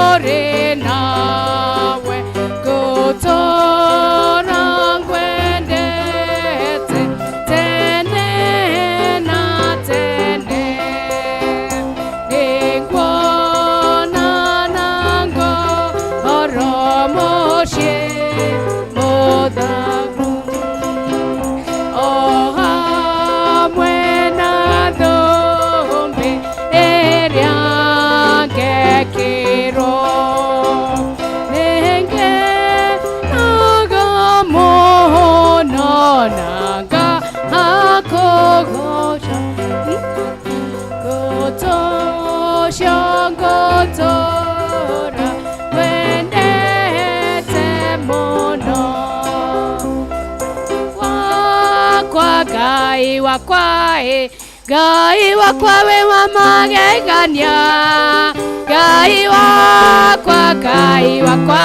Tũrĩ nawe ngũtũũra ngwendete tene na tene. Nĩnguona na ngoro mũciĩ mũthaka o hamwe na thũmbĩ ĩrĩa ngekĩrwo. Nĩngenaga mũno na ngakũgooca ngũtũũra ngũtũũra ngwendete mũno wakwa Ngai wakwa ĩ Ngai wakwa wĩ wa magegania Ngai wakwa Ngai wakwa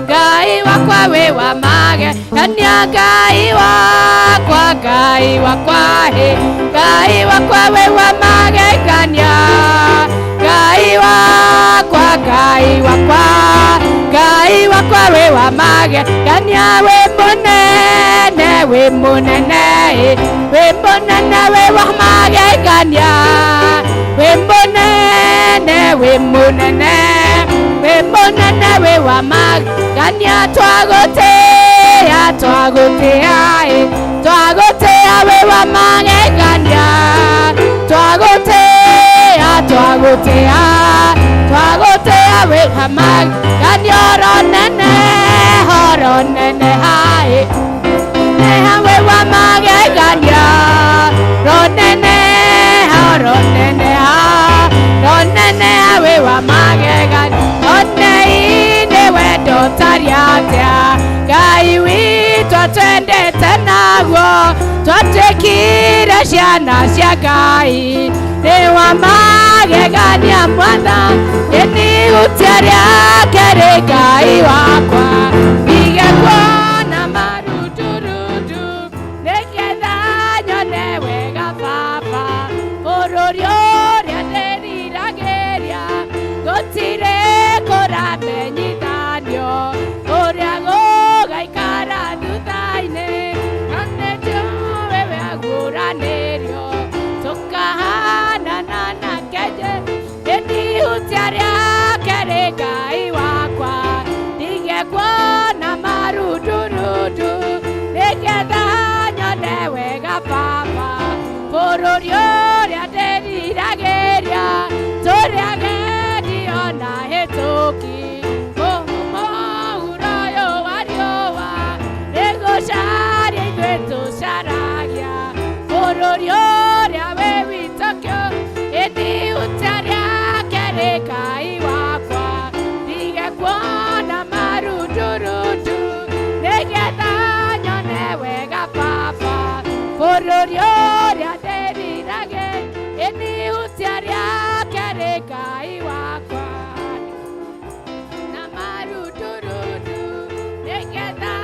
Ngai wakwa wĩ wa magegania Ngai wakwa Ngai wakwa ĩ Ngai wakwa wĩ wa magegania Ngai wakwa Ngai wakwa Ngai wakwa wĩ wa magegania wĩ mũnene wĩ mũnene ĩ wĩ mũnene wĩ wa magegania wĩ mũnene wĩ mũnene wĩ mũnene wĩ wa magegania twagũtĩĩa twagũtĩĩa ĩ twagũtĩĩa wĩ wa magegania twagũtĩĩa twagũtĩĩa twagũtĩĩa wĩ wa magegania oro nene oro nene haĩ neha wĩ wa magegania ronene ronene ha ronene wĩ wa magegania one-inĩ wendo ũtariĩ atĩa Ngai witũ atwendete naguo twatuĩkire ciana cia Ngai nĩ wa magegania Mwathani ĩnihutia rĩake rĩ Ngai wakwa ndige kuona marundurundu nĩgetha nyone wega Baba bũrũri ũrĩa ndĩriragĩria gũtirĩ kũramenyithanio ũrĩa gũgaikara thutha-inĩ na nĩnjũĩ weguũranĩrio tũkahanana nake ĩnihutia rĩake rĩ Ngai wakwa ndige kuona marundurundu nĩgetha nyone wega Baba bũrũri ũrĩa ndĩriragĩria tũrĩ agendi ona hĩtũki mũhuro ũyũ wa riũa nĩgũcaria ithuĩ tũcaragia bũrũri ũrĩa wĩ witũ kĩo ĩnihutia rĩake rĩ Ngai wakwa ndige kuona marundurundu nĩgetha nyone wega Baba bũrũri ũrĩa ndĩriragĩria ĩnihutia rĩake rĩ Ngai wakwa na marundurundu nĩgetha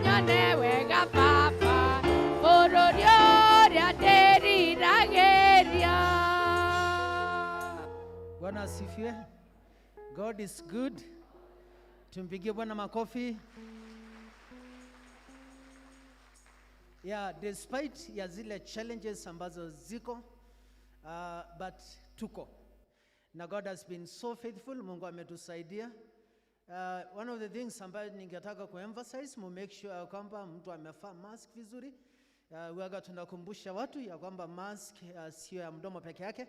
nyone wega Baba bũrũri ũrĩa ndĩriragĩria. Bwana asifiwe. God is good. Tumpigie Bwana makofi. Yeah, despite ya zile challenges ambazo ziko, but tuko. Na God has been so faithful. Mungu ametusaidia. One of the things ambayo ningetaka kuemphasize, mu make sure ya kwamba mtu amevaa mask vizuri. Waga tunakumbusha watu ya kwamba mask sio ya mdomo peke yake,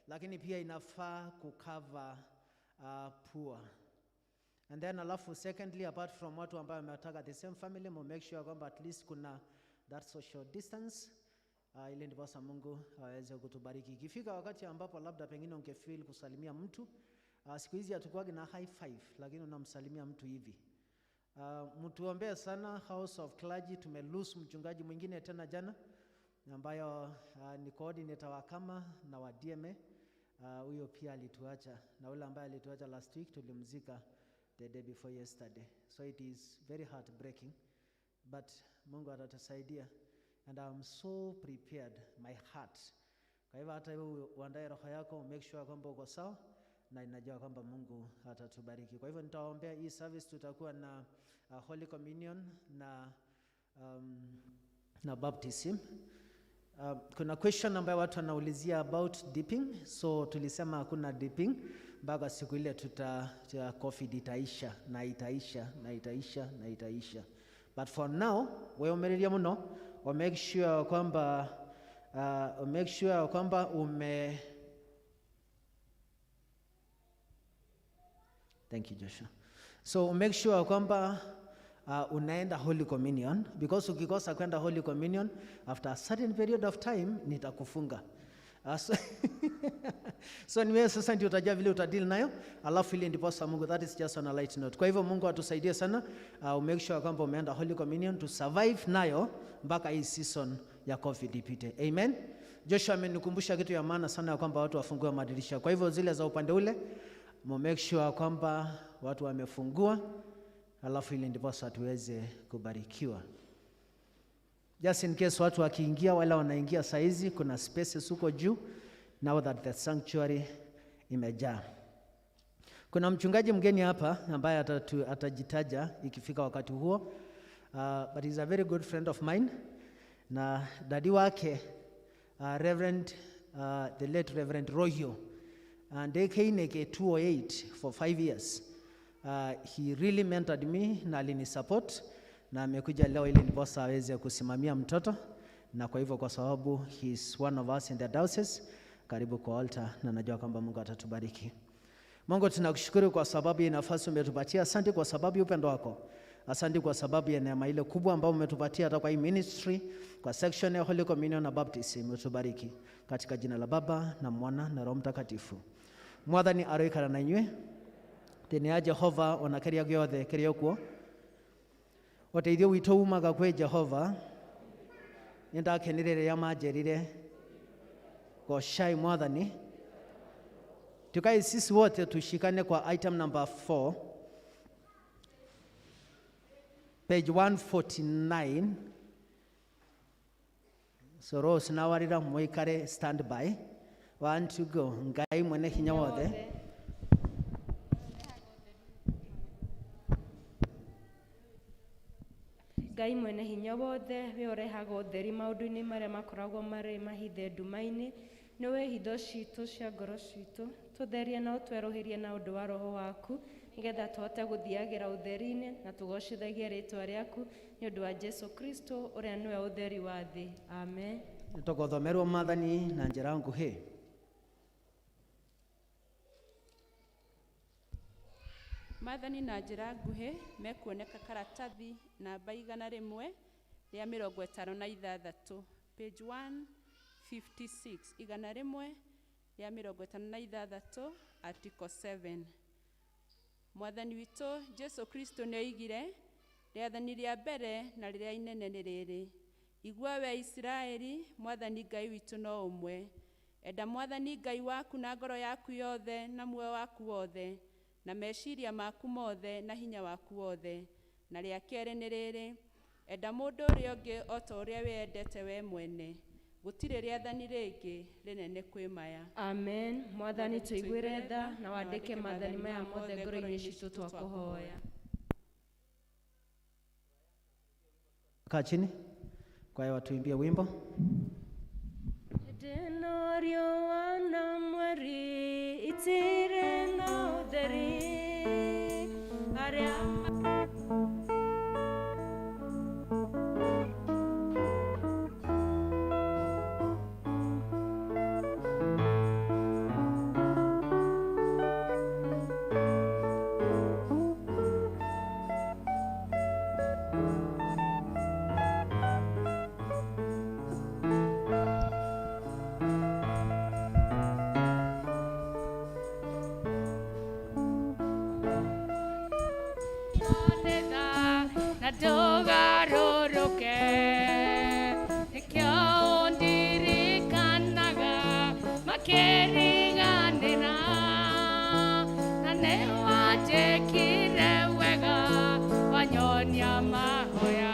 lakini pia inafaa kucover pua. And then alafu secondly, apart from watu ambao wametaka the same family, mu make sure kwamba at least kuna that social distance, ili ndiposa Mungu aweze kutubariki. Ikifika wakati ambapo labda pengine ungefeel kusalimia mtu, siku hizi hatukuwagi na high five, lakini unamsalimia mtu hivi. Mtuombee sana House of Clergy, tumelose mchungaji mwingine tena jana ambayo ni coordinator wa kama na wa DMA. Huyo pia alituacha, na ule ambaye alituacha last week tulimzika the day before yesterday. So it is very heartbreaking, but Mungu atatusaidia, and I'm so prepared, my heart. Kwa hivyo hata wewe uandae roho yako, make sure kwamba uko sawa. na ninajua kwamba Mungu atatubariki. Kwa hivyo nitawaombea hii service, tutakuwa na Holy Communion na baptism. Kuna question ambayo watu wanaulizia about dipping, so tulisema hakuna dipping mpaka siku ile tuta COVID itaisha na itaisha na itaisha na itaisha. But for now, weomereria muno, wa make sure kwamba make sure kwamba ume. Thank you, Joshua. So make sure kwamba unaenda Holy Communion, because ukikosa kwenda Holy Communion after a certain period of time nitakufunga. So, so ni wewe sasa ndio utajua vile utadeal nayo, alafu ili ndiposa Mungu, that is just on a light note. Kwa hivyo Mungu atusaidie sana, make sure kwamba umeenda Holy Communion to survive nayo mpaka hii season ya COVID ipite. Amen. Joshua amenikumbusha kitu ya maana sana ya kwamba watu wafungue madirisha. Kwa hivyo zile za upande ule, mu make sure kwamba watu wamefungua, alafu ili ndiposa tuweze kubarikiwa. Just in case watu wakiingia, wala wanaingia saizi, kuna spaces huko juu, now that the sanctuary imejaa. Kuna mchungaji mgeni hapa ambaye atajitaja ikifika wakati huo, but he's a very good friend of mine, na daddy wake Reverend, the late Reverend Rohio, and AKNK 208 for 5 years. He really mentored me na alinisupport na amekuja leo ili ndiposa aweze kusimamia mtoto, na kwa hivyo kwa sababu he is one of us in the diocese, karibu kwa altar, na najua kwamba Mungu atatubariki. Mungu, tunakushukuru kwa sababu ya nafasi umetupatia. Asante kwa sababu ya upendo wako. Asante kwa sababu ya neema ile kubwa ambayo umetupatia hata kwa hii ministry, kwa section ya Holy Communion na Baptism, umetubariki. Katika jina la Baba na Mwana na Roho Mtakatifu. Mwathani aroikara na inyuĩ, thĩinĩ ya Jehova ona kĩrĩa gĩothe kĩrĩ kuo. Ũteithio witũ umaga kwĩ Jehova. Nĩndakenire rĩrĩa manjĩrire goocai Mwathani. Tukae sisi wote tushikane kwa item number 4, page 149. So Rose nawarira muikare stand by. One to go. Ngai mwene hinya wothe. Ngai mwene hinya wothe, we ũrehaga ũtheri maũndũ-inĩ marĩa makoragwo marĩ mahithe nduma-inĩ, nĩwe hitho citũ cia ngoro citũ, tũtherie na ũtwerũhĩrie na ũndũ wa roho waku, nĩgetha tũhote gũthiagĩra ũtheri-inĩ na tũgocithagie rĩtwa rĩaku nĩ ũndũ wa Jesu Kristo ũrĩa nĩwe ũtheri wa thĩ. Amen. Nĩtũgũthomerwo maathani na njĩra nguhĩ. Maathani na njĩra nguhĩ mekuoneka karatathi namba 156, page 156, 156, article 7. Mwathani witũ Jesu Kristo nĩoigire, rĩathani rĩa mbere na rĩrĩa inene nĩ rĩrĩ: igua we Isiraeli, Mwathani Ngai witũ no ũmwe. Enda Mwathani Ngai waku na ngoro yaku yothe na muoyo waku wothe na meciria maku mothe na hinya waku wothe. Na rĩa kerĩ nĩ rĩrĩ: enda mũndũ ũrĩa ũngĩ o ta ũrĩa wĩyendete we mwene. Gũtirĩ rĩathani rĩngĩ rĩnene kwĩ maya. Amen. Mwathani, tũiguĩre tha na wandĩke maathani maya mothe ngoro-inĩ citũ, twakũhoya. Kaa chini. Kwa hiyo watuimbie wimbo. Hĩndĩ ĩno riũa na mweri itirĩ na ũtheri, arĩa na ndũgarũrũke, nĩkĩo ũndirikanaga makĩriganĩra, na nĩ wanjĩkire wega wanyonia mahoya.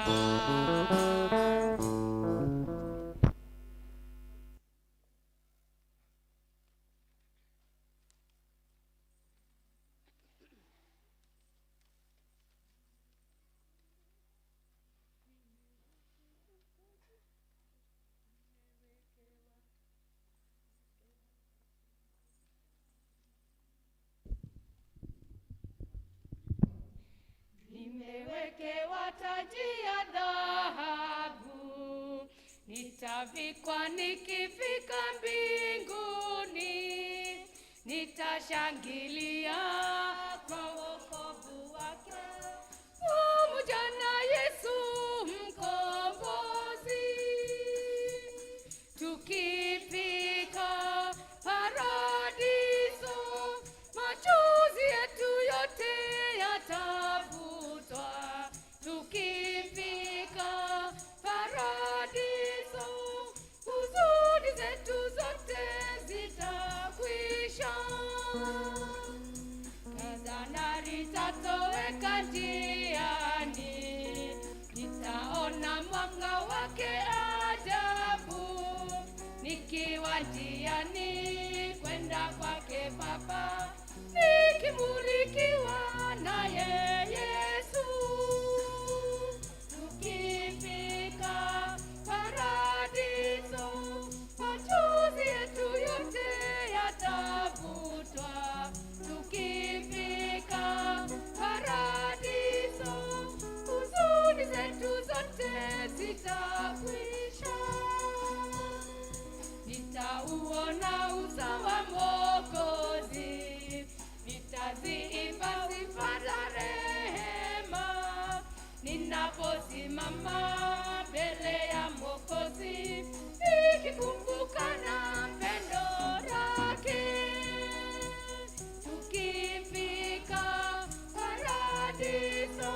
taji ya dhahabu, nitavikwa nikifika mbinguni, nitashangilia kwa wokovu wake, pamoja na Yesu Mkombozi. Tukifika paradiso, machozi yetu yote yatafutwa. Tukifika paradiso, huzuni zetu zote zitakwisha. Giza litatoweka njiani, nitaona mwanga wake ajabu, nikiwa njiani kwenda kwake Baba, nikimulikiwa naye Yesu. Tukifika paradiso, machozi yetu yote yatafutwa. Tukifika paradiso, huzuni zetu zote zitakwisha. Nitauona uso wa Mwokozi, nitaziimba sifa za rehema, ninaposimama mbele ya Mwokozi, nikikumbuka na pendo lake. Tukifika paradiso,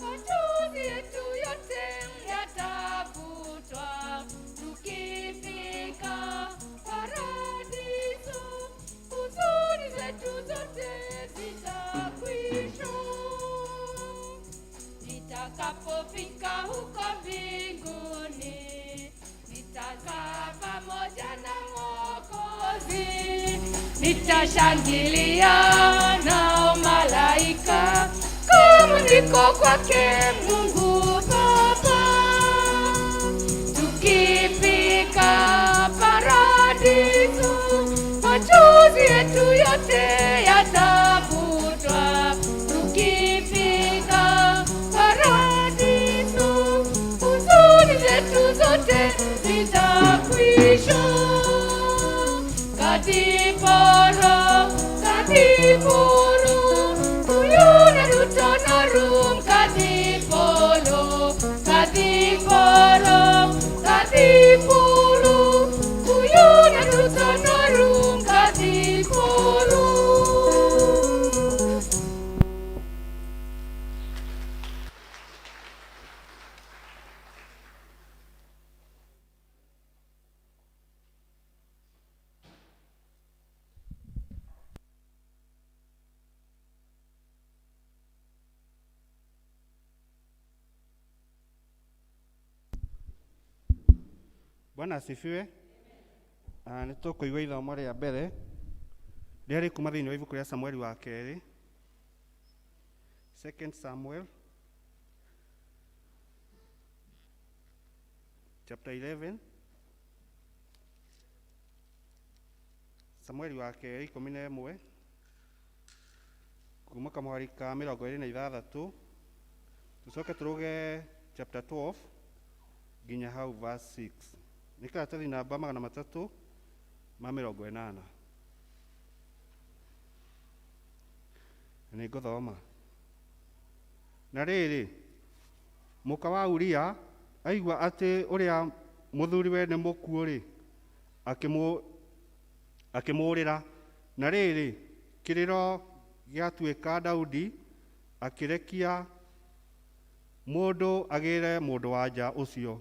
machozi yetu yote yatafutwa. Tukifika paradiso, huzuni zetu zote zitakwisha. Nitakapofika huko mbinguni, nitakaa pamoja na Mwokozi, nitashangilia nao malaika, kama niko kwake Mungu Baba. Tukifika paradiso, machozi yetu yote yatafutwa. Tukifika paradiso, huzuni zetu zote zitakwisha. Kadiporo, kadiporo, kuyuna rutonorum, kadiporo, kadiporo, kadiporo, kuyuna rutonorum, kadiporo. Bwana asifiwe. Nĩ tũkũigua ithomo rĩa mbere rĩrĩa rĩkuma thĩinĩ wa ibuku rĩa Samueli wa kerĩ, Second Samuel chapter 11, Samueli wa kerĩ 11 kuma kamũhari ka 26, tũcoke tũrũge chapter 12 nginya hau verse 6. Nĩ karatathi namba 380. Na nĩ ngũthoma. Na rĩrĩ, mũka wa Uria aigua atĩ ũrĩa mũthuriwe nĩ mũkuũ-rĩ, akĩmũũrĩra. Na rĩrĩ, kĩrĩro gĩatuĩka Daudi akĩrekia mũndũ agĩre mũndũ-wa-nja ũcio,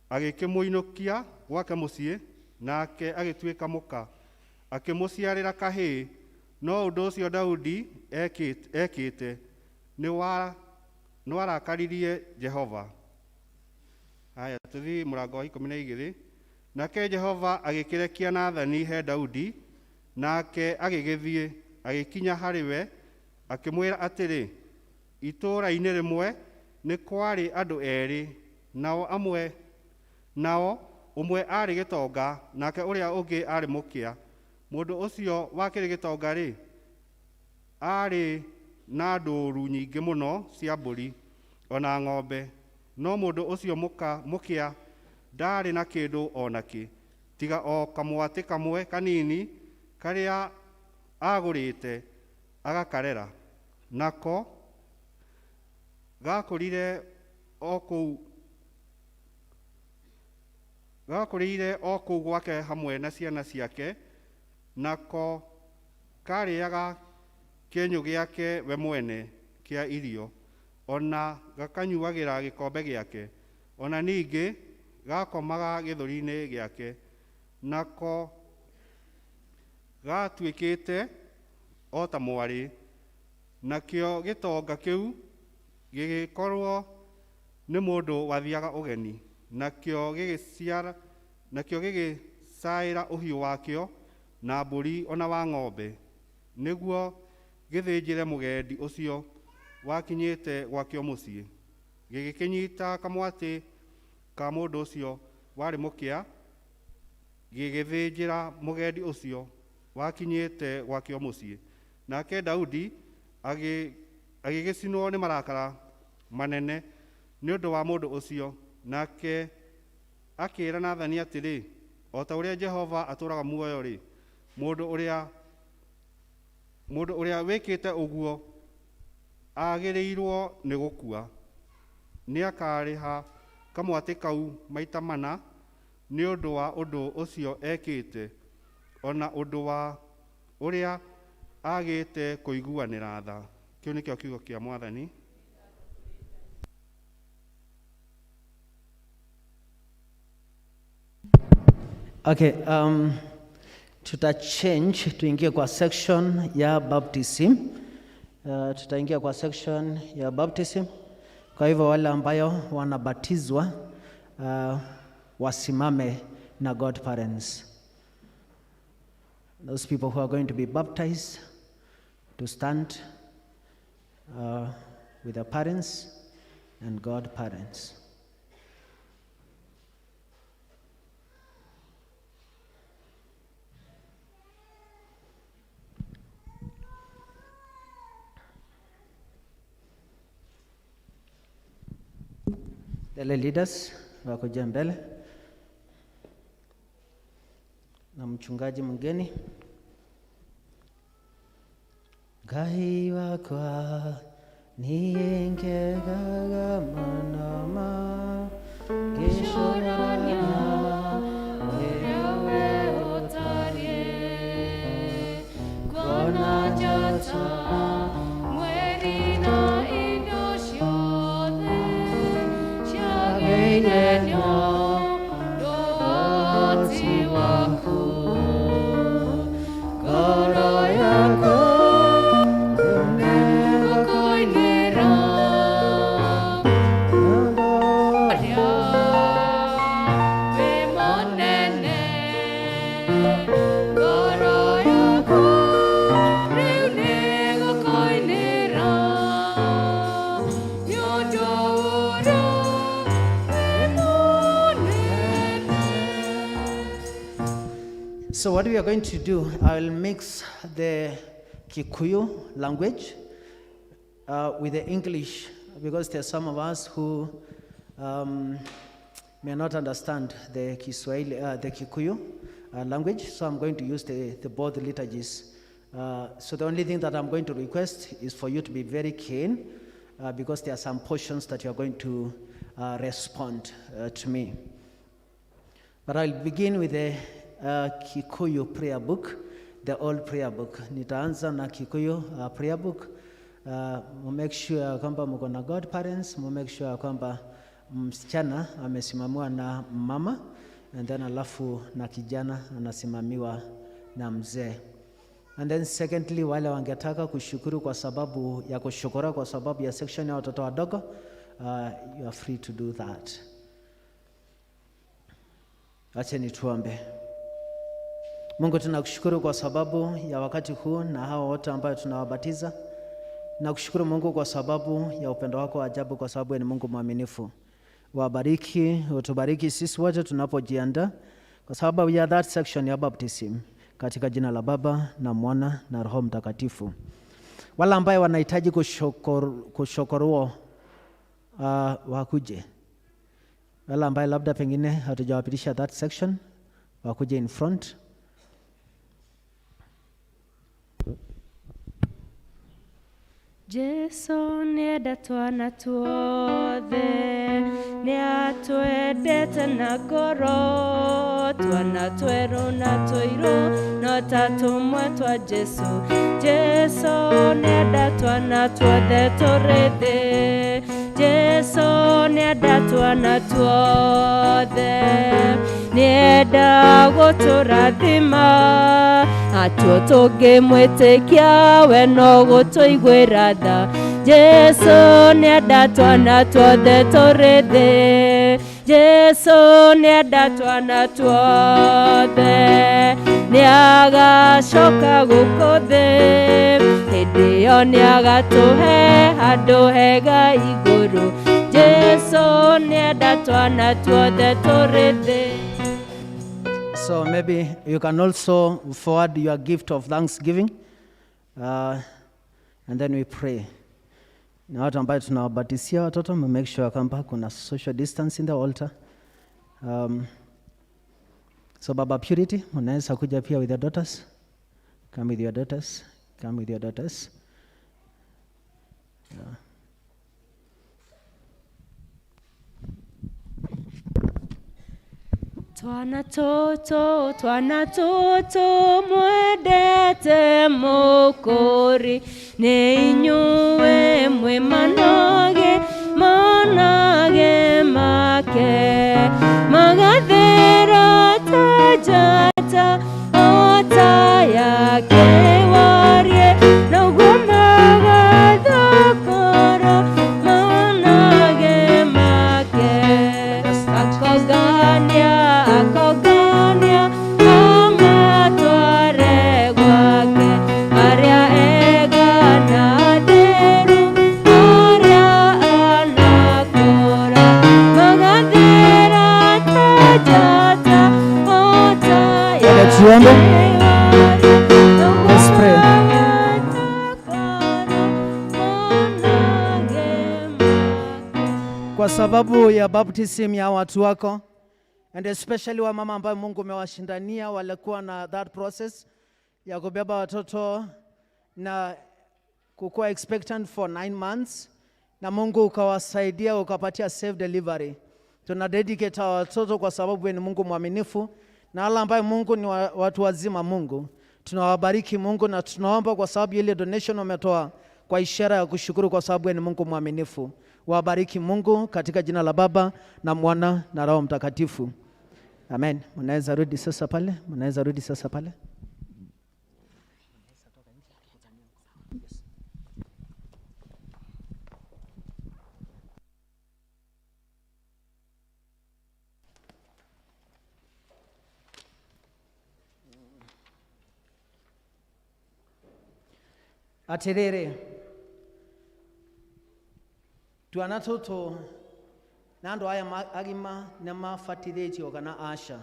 agĩkĩmũinũkia gwake mũciĩ, nake agĩtuĩka mũka, akĩmũciarĩra kahĩĩ. No ũndũ ũcio Daudi ekĩte nĩwarakaririe Jehova. Haya, tũthiĩ mũrango wa 12. Nake Jehova agĩkĩrekia Nathani he Daudi, nake agĩgĩthiĩ agĩkinya harĩ we, akĩmwĩra atĩrĩ, itũũra-inĩ rĩmwe nĩ kwarĩ andũ erĩ, nao ũmwe aarĩ gĩtonga, nake ũrĩa ũngĩ aarĩ mũkĩa. Mũndũ ũcio wakĩrĩ gĩtonga-rĩ, aarĩ na ndũũru nyingĩ mũno cia mbũri, o na ng'ombe, no mũndũ ũcio mũkĩa ndaarĩ na kĩndũ o nakĩ, tiga o kamwatĩ kamwe kanini karĩa aagũrĩte agakarera, nako gakũrire o kũu gakũrĩire o kũu gwake hamwe na ciana ciake, nako karĩaga kĩenyũ gĩake we mwene kĩa irio, o na gakanyuagĩra gĩkombe gĩake, o na ningĩ gakomaga gĩthũri-inĩ gĩake, nako gatuĩkĩte o ta mwarĩ. Nakĩo gĩtonga kĩu gĩgĩkorwo nĩ mũndũ wathiaga ũgeni, nakĩo gĩgĩcaĩra ũhiũ wakĩo na mbũri o na wa ng'ombe, nĩguo gĩthĩnjĩre mũgendi ũcio wakinyĩte gwakĩo mũciĩ. Gĩgĩkĩnyita kamwatĩ ka mũndũ ũcio warĩ mũkĩa, gĩgĩthĩnjĩra mũgendi ũcio wakinyĩte gwakĩo mũciĩ. Nake Daudi agĩgĩcinwo nĩ marakara manene nĩ ũndũ wa mũndũ ũcio, nake akĩĩra Nathani atĩrĩ, o ta ũrĩa Jehova atũũraga muoyo-rĩ, mũndũ ũrĩa wĩkĩte ũguo agĩrĩirwo nĩ gũkua. Nĩakarĩha kamwatĩ kau maita mana nĩ ũndũ wa ũndũ ũcio ekĩte, o na ũndũ wa ũrĩa agĩte kũiguanĩra tha. Kĩu nĩkĩo kiugo kĩa Mwathani. Okay, tuta change tuingie kwa section ya baptism. Tutaingia kwa section ya baptism. Kwa hivyo wale ambayo wanabatizwa wasimame na godparents. Those people who are going to be baptized to stand with their parents and godparents. The leaders wakuja mbele na mchungaji mgeni. Ngai wakwa niengegaga manama Gĩcũrania ũrĩa we ũtariĩ, kuona njata, mweri na indo ciothe ciagĩire nĩ ũhoti waku. Ngoro yakwa nĩgũkũinĩra, ũrĩa wĩ mũnene. Ngoro yakwa rĩu nĩgũkũinĩra, nĩ ũndũ ũrĩa wĩ mũnene. So what we are going to do, I will mix the Kikuyu language with the English, because there are some of us who may not understand the Kiswahili, the Kikuyu language. So I'm going to use the both liturgies. So the only thing that I'm going to request is for you to be very keen, because there are some portions that you are going to respond to me. But I'll begin with the Kikuyu prayer book, the old prayer book. Nitaanza na Kikuyu prayer book. Make sure kwamba mko na godparents, make sure kwamba msichana amesimamiwa na mama, and then alafu na kijana anasimamiwa na mzee. And then secondly, wale wangetaka kushukuru kwa sababu ya kushukura kwa sababu ya section ya watoto wadogo, you are free to do that. Acha tuombe. Mungu, tunakushukuru kwa sababu ya wakati huu na hawa wote ambao tunawabatiza. Nakushukuru Mungu kwa sababu ya upendo wako wa ajabu, kwa sababu ni Mungu mwaminifu. Wabariki, utubariki sisi wote tunapojiandaa kwa sababu ya that section ya baptism, katika jina la Baba na Mwana na Roho Mtakatifu. Wale ambao wanahitaji kushokorua Wakuje. Wale ambaye labda pengine hatujawapitisha that section, wakuje in front. Jesu nĩenda twana tuothe, nĩatwendete na ngoro, twana twerũ na tũirũ, no ta tũmwe twa Jesu. Jesu nĩenda twana tuothe tũrĩ thĩ, Jesu nĩenda twana tuothe, nĩenda gũtũrathima, atuo tũngĩmwĩtĩkia we no gũtũiguĩra tha. Jesu nĩenda twana tuothe tũrĩ thĩ, Jesu nĩenda twana tuothe, nĩagacoka gũkũ thĩ, hĩndĩ ĩyo nĩagatũhe handũ hega igũrũ. Jesu nĩenda twana tuothe tũrĩ thĩ. So maybe you can also forward your gift of thanksgiving, and then we pray. Na watu ambayo tunawabatisia watoto, make sure kwamba kuna social distance in the altar. So Baba Purity, unaweza kuja pia with your daughters. Come with your daughters. Come with your daughters. Yeah. Twana tũtũ mwendete mũkũri, nĩ inyuĩ mwĩ manage, manage make, magathĩra ta njata, o ta yake warie, noguo magathakara manage make. Akogania, akogania, amatware gwake, arĩa ega na atheru, arĩa anakũra, magathĩra ta njata, o ta Let's tuombe. Let's pray. Kwa sababu ya baptism ya watu wako and especially wa mama ambayo Mungu umewashindania walikuwa na that process ya kubeba watoto na kukuwa expectant for 9 months, na Mungu ukawasaidia ukapatia safe delivery. Tuna dedicate hawa watoto kwa sababu wewe ni Mungu mwaminifu, na wale ambayo Mungu ni watu wazima, Mungu tunawabariki Mungu, na tunaomba kwa sababu ile donation umetoa kwa ishara ya kushukuru, kwa sababu wewe ni Mungu mwaminifu. Wabariki Mungu katika jina la Baba na Mwana na Roho Mtakatifu. Amen. Mnaweza rudi sasa pale, mnaweza rudi sasa pale. Atiriri, twana tũtũ na andũ aya agima nĩ mabatithĩtio kana aca?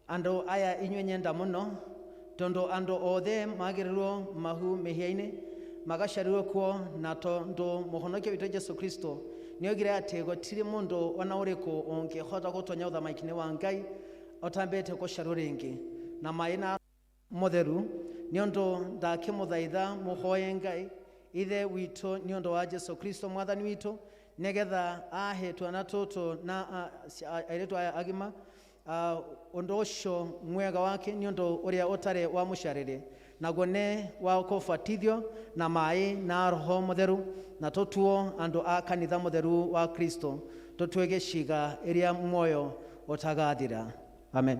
Andũ aya inyuĩ nyenda mũno, tondũ andũ othe magĩrĩrwo mahu mĩhia-inĩ magacarirwo kuo, na tondũ mũhonokia witũ Jesu Kristo nĩoigire atĩ gũtirĩ mũndũ ona ũrĩkũ ũngĩhota gũtonya ũthamaki-inĩ wa Ngai ũtambĩte gũcarwo rĩngĩ na maĩ na mũtheru. Nĩ ũndũ ndakĩmũthaitha mũhoye Ngai Ithe witũ nĩ ũndũ wa Jesu Kristo Mwathani witũ, nĩgetha ahe twana tũtũ na airĩtu aya agima ũndũ ũcio mwega wake, nĩ ũndũ ũrĩa ũtarĩ wa mũcarĩre, naguo nĩ wa kũbatithio na maĩ na Roho Mũtheru, na tũtuo andũ a kanitha mũtheru wa Kristo, tũtuĩke ciĩga ĩrĩa muoyo ũtagathira. Amen.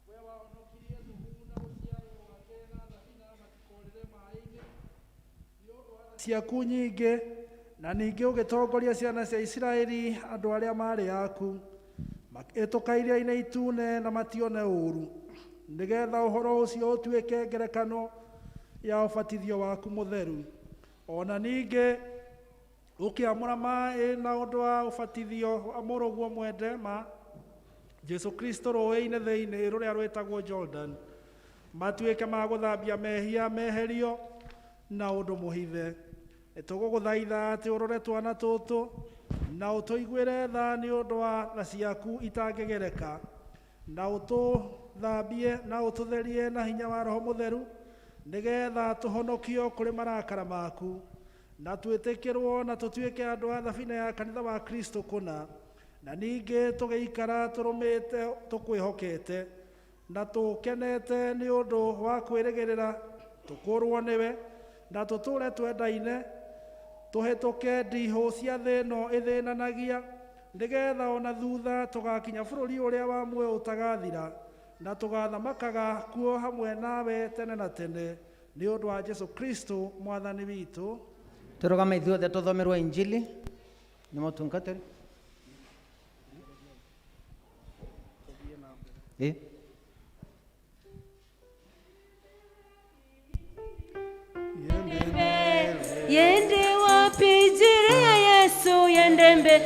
We wahonokirie Nuhu na rũciaro rwake na thabina matikorĩre maĩ-inĩ nĩ ũndũ wa tha ciaku nyingĩ, na ningĩ ũgĩtongoria ciana cia Isiraeli, andũ arĩa maarĩ aku, makĩhĩtũka Iria-inĩ Itune na matione ũũru, nĩgetha ũhoro ũcio ũtuĩke ngerekano ya ũbatithio waku mũtheru. Ona ningĩ ũkĩamũra maĩ na ũndũ wa ũbatithio wa mũrũguo mwende ma. Jesu Kristo rũĩ-inĩ thĩinĩ rũrĩa rwĩtagwo Jordan, matuĩke ma gũthambia mehia meherio na ũndũ mũhithe. Nĩtũgũgũthaitha atĩ ũrore twana tũtũ na ũtũiguĩre tha nĩ ũndũ wa tha ciaku itangĩgereka, na ũtũthambie na ũtũtherie na hinya wa Roho Mũtheru, nĩgetha tũhonokio kũrĩ marakara maku, na twĩtĩkĩrwo na tũtuĩke andũ a thabina ya kanitha wa Kristo kũna, na ningĩ tũgĩikara tũrũmĩte tũkwĩhokete na tũkenete nĩ ũndũ wa kwĩrĩgĩrĩra tũkũrwo nĩwe, na tũtũre twendaine, tũhĩtũke ndihũ cia thĩ ĩno ĩthĩnanagia, nĩgetha ona thutha tũgakinya bũrũri ũrĩa wa muoyo ũtagathira, na tũgathamakaga kuo hamwe nawe tene na tene, nĩ ũndũ wa Jesu Kristo mwathani witũ. Tũrũgame ithuothe tũthomerwo injili nĩ mũtungatĩri. Ĩ. Yende wapi jiri ya Yesu, yende mbere,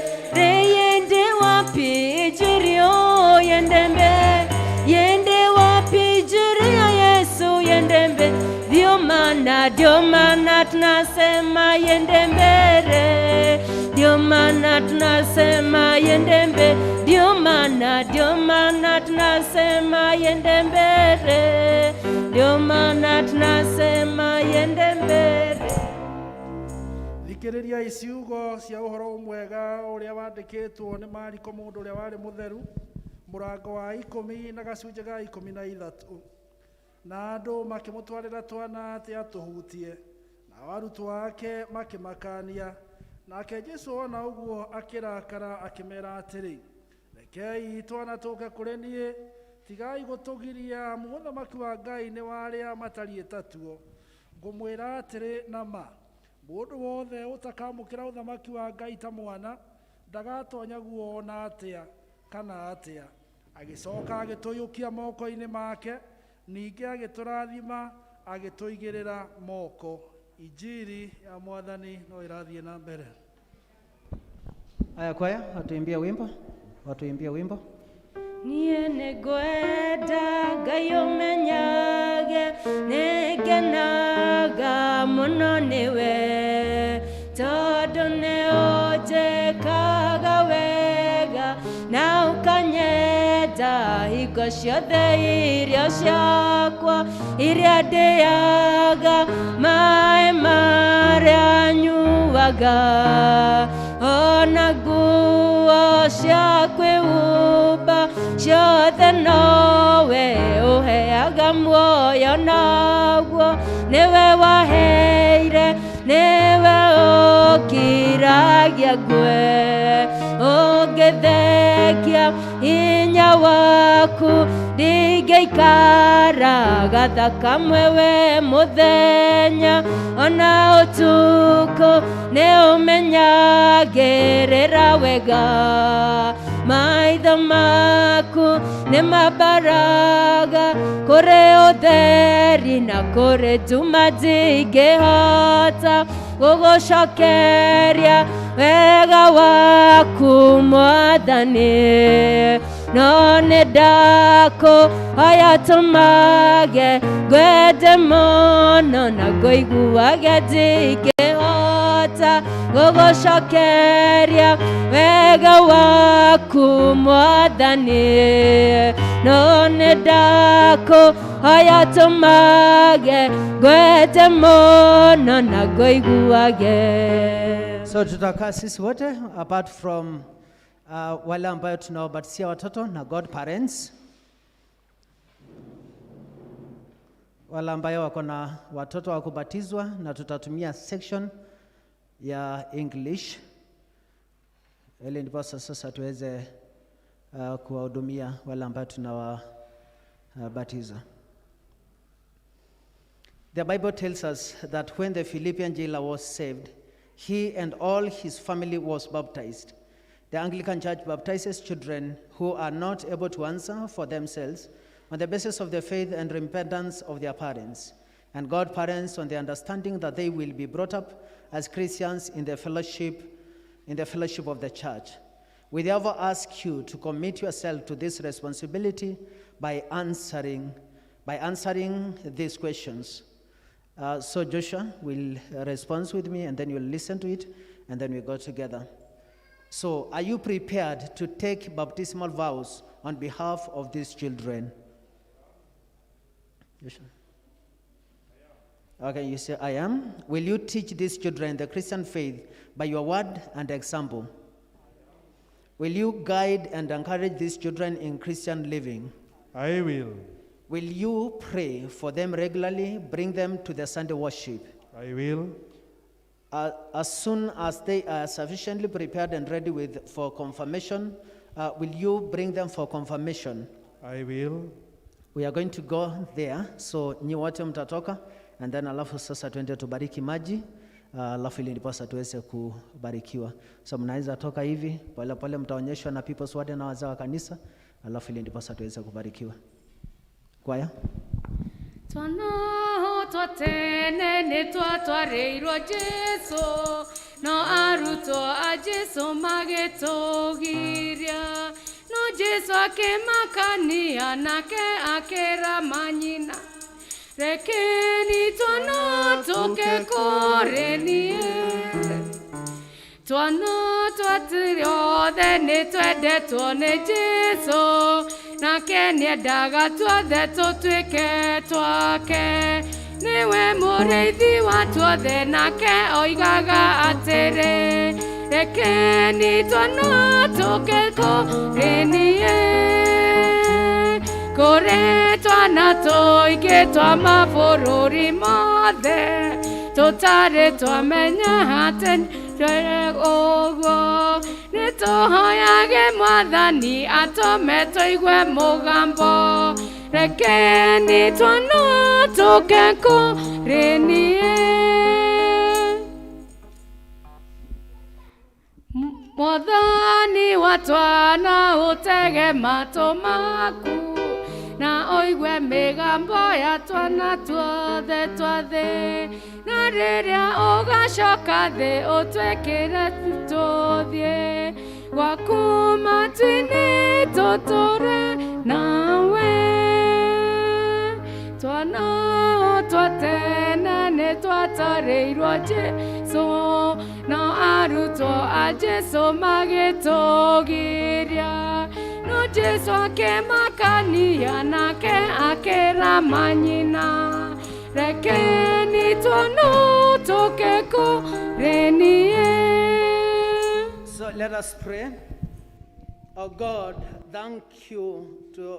yende wapi jiri o, yende mbere, yende wapi jiri ya Yesu, yende mbere. Ndio maana tunasema yende mbele, ndio maana tunasema yende mbele, ndio maana tunasema yende mbele, ndio maana tunasema yende mbele. Thikĩrĩria ciugo cia ũhoro mwega ũrĩa wandĩkĩtwo nĩ Mariko mũndũ ũrĩa warĩ mũtheru, mũrango wa 10 na gacunjĩ ga 13. Na andũ makĩmũtwarĩra twana atĩ atũhutie, nao arutwo ake makĩmakania. Nake Jesũ ona ũguo akĩrakara akĩmera atĩrĩ, rekei twana tũke kũrĩ niĩ, tigai gũtũgiria, amu ũthamaki wa Ngai nĩ wa arĩa matariĩ ta tuo. Ngũmwĩra atĩrĩ na ma, mũndũ wothe ũtakamũkĩra ũthamaki wa Ngai ta mwana ndagatonya guo ona atĩa kana atĩa. Agĩcoka agĩtũiyũkia moko-inĩ make, ningĩ agĩtũrathima agĩtũigĩrĩra moko. Injiri ya Mwathani no ĩrathiĩ na mbere. Aya, kwaya watuimbie wimbo, watuimbie wimbo. Niĩ nĩngwenda Ngai ũmenyage, nĩngenaga mũno nĩwe, tondũ nĩũnjĩkaga wega na ũkanyenda hingo ciothe. Irio ciakwa iria ndĩaga, maĩ marĩa nyuaga, ona nguo cia kwĩhumba ciothe nowe ũheaga muoyo naguo, nĩwe waheire, nĩwe ũkiragia ngwe, ũngĩthekia hinya waku ndingĩikara gathakamwe we mũthenya ona ũtukũ, nĩũmenyagĩrĩra wega, maitho maku nĩmambaraga kũrĩ ũtheri na kũrĩ nduma, ndingĩhota gũgũcokeria wega waku Mwathani, no nĩ ndakũhoya tũmage ngwende mũno na ngũiguage, ndingĩhota gũgũcokeria wega waku Mwathani, no nĩ ndakũhoya tũmage ngwende mũno na ngũiguage. So tutakaa sisi wote apart from wale ambayo tunawabatisia watoto na godparents, wale ambayo wako na watoto wa kubatizwa, na tutatumia section ya English ili ndiposa sasa tuweze kuwahudumia wale ambayo tunawabatiza. The Bible tells us that when the Philippian jailer was saved, he and all his family was baptized. The Anglican Church baptizes children who are not able to answer for themselves on the basis of the faith and repentance of their parents, and godparents on the understanding that they will be brought up as Christians in the fellowship of the church. We therefore ask you to commit yourself to this responsibility by answering these questions. So Joshua will respond with me, and then you'll listen to it, and then we go together. So, are you prepared to take baptismal vows on behalf of these children? Joshua? Okay, you say, "I am." Will you teach these children the Christian faith by your word and example? Will you guide and encourage these children in Christian living? I will. Will you pray for them regularly, bring them to the Sunday worship? I will. As soon as they are sufficiently prepared and ready for confirmation, will you bring them for confirmation? I will. We are going to go there, so nyi wote mtatoka and then alafu sasa tuende tubariki maji alafu ili ndiposa tuweze kubarikiwa. So mnaweza toka hivi pole pole, mtaonyeshwa na people's warden na wazee wa kanisa, alafu ili ndiposa tuweze kubarikiwa. Kwaya. Twana twa tene nĩ twatwarĩirwo Jesũ, no arutwo a Jesũ magĩtũgiria, no Jesũ akĩmakania nake akĩra manyina, "Rekeni twana tũke kũrĩ niĩ." Twana twothe nĩ twendetwo nĩ Jesũ, nake nĩendaga tuothe tũtuĩke twake. Nĩwe mũrĩithi wa tuothe, nake oigaga atĩrĩ, "Rekeni twana tũke kũrĩ niĩ." Kũrĩ twana tũingĩ twa mabũrũri mothe tũtarĩ twamenya atĩ twere ũguo. Nĩ tũhoyage Mwathani atũme tũigue mũgambo, "Rekeni twana tũke kũrĩ niĩ." Mwathani wa twana, ũtege matũ maku na ũigue mĩgambo ya twana tuothe twa thĩ, na rĩrĩa ũgacoka thĩ ũtwĩkĩre tũthiĩ gwaku matu-inĩ tũtũre nawe. Twana twa tene nĩ twatwarĩirwo Jesũ, no arutwo a Jesũ magĩtũgiria, no Jesũ akĩmakania nake akĩra manyina, "Rekeni twana tũke kũrĩ niĩ." So let us pray. Oh God, thank you.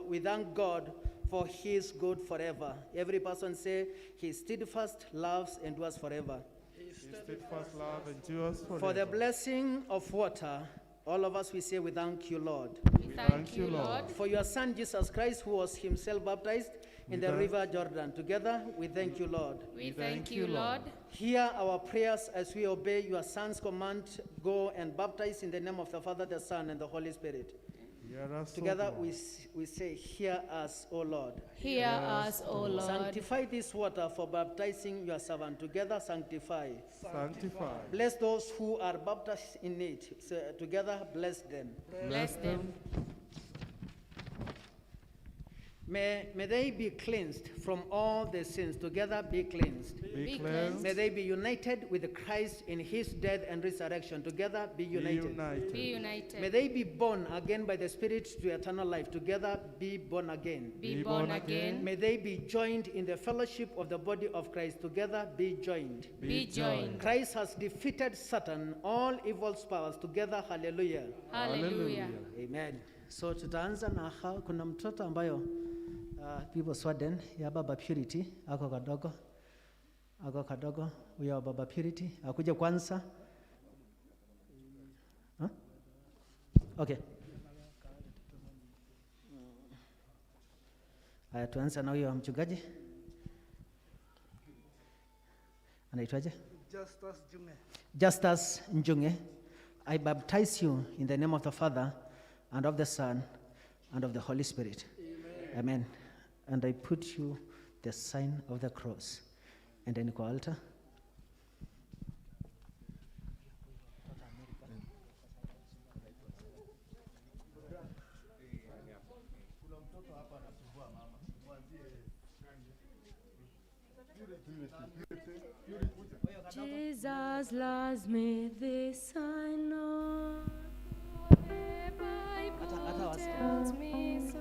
We thank God for his good forever. Every person say, "His steadfast love endures forever." His steadfast love endures forever. For the blessing of water, all of us we say, "We thank you, Lord." We thank you, Lord. For your Son, Jesus Christ, who was himself baptized in the river Jordan. Together, we thank you, Lord. We thank you, Lord. Hear our prayers as we obey your Son's command, "Go and baptize in the name of the Father, the Son, and the Holy Spirit." Hear us, O Together God. we say, "Hear us, O Lord." Hear us, O Lord. Sanctify this water for baptizing your servant. Together, sanctify. Sanctify. Bless those who are baptized in it. So, together, bless them. Bless them. May they be cleansed from all their sins. Together, be cleansed. Be Be cleansed. May they be united with Christ in his death and resurrection. Together, be Be united. united. Be May united. they be born again by the Spirit to eternal life. Together, be born again. Be born again. May they be joined in the fellowship of the body of Christ. Together, be joined. Be joined. Christ has defeated Satan, all evil's powers. Together, hallelujah. Hallelujah. Amen. So tutaanza na kuna mtoto ambayo People's Warden ya Baba Purity ako kadogo huyo wa Baba Purity akuje kwanza. Huh? Okay. Haya, tuanze na huyo wa mchungaji. Anaitwaje? Justus Junge. Justus Njunge, I baptize you in the name of the Father and of the Son and of the Holy Spirit. Amen. Amen. And I put you the sign of the cross. And then kwa altar. Jesus loves me, this I know. The Bible tells me so.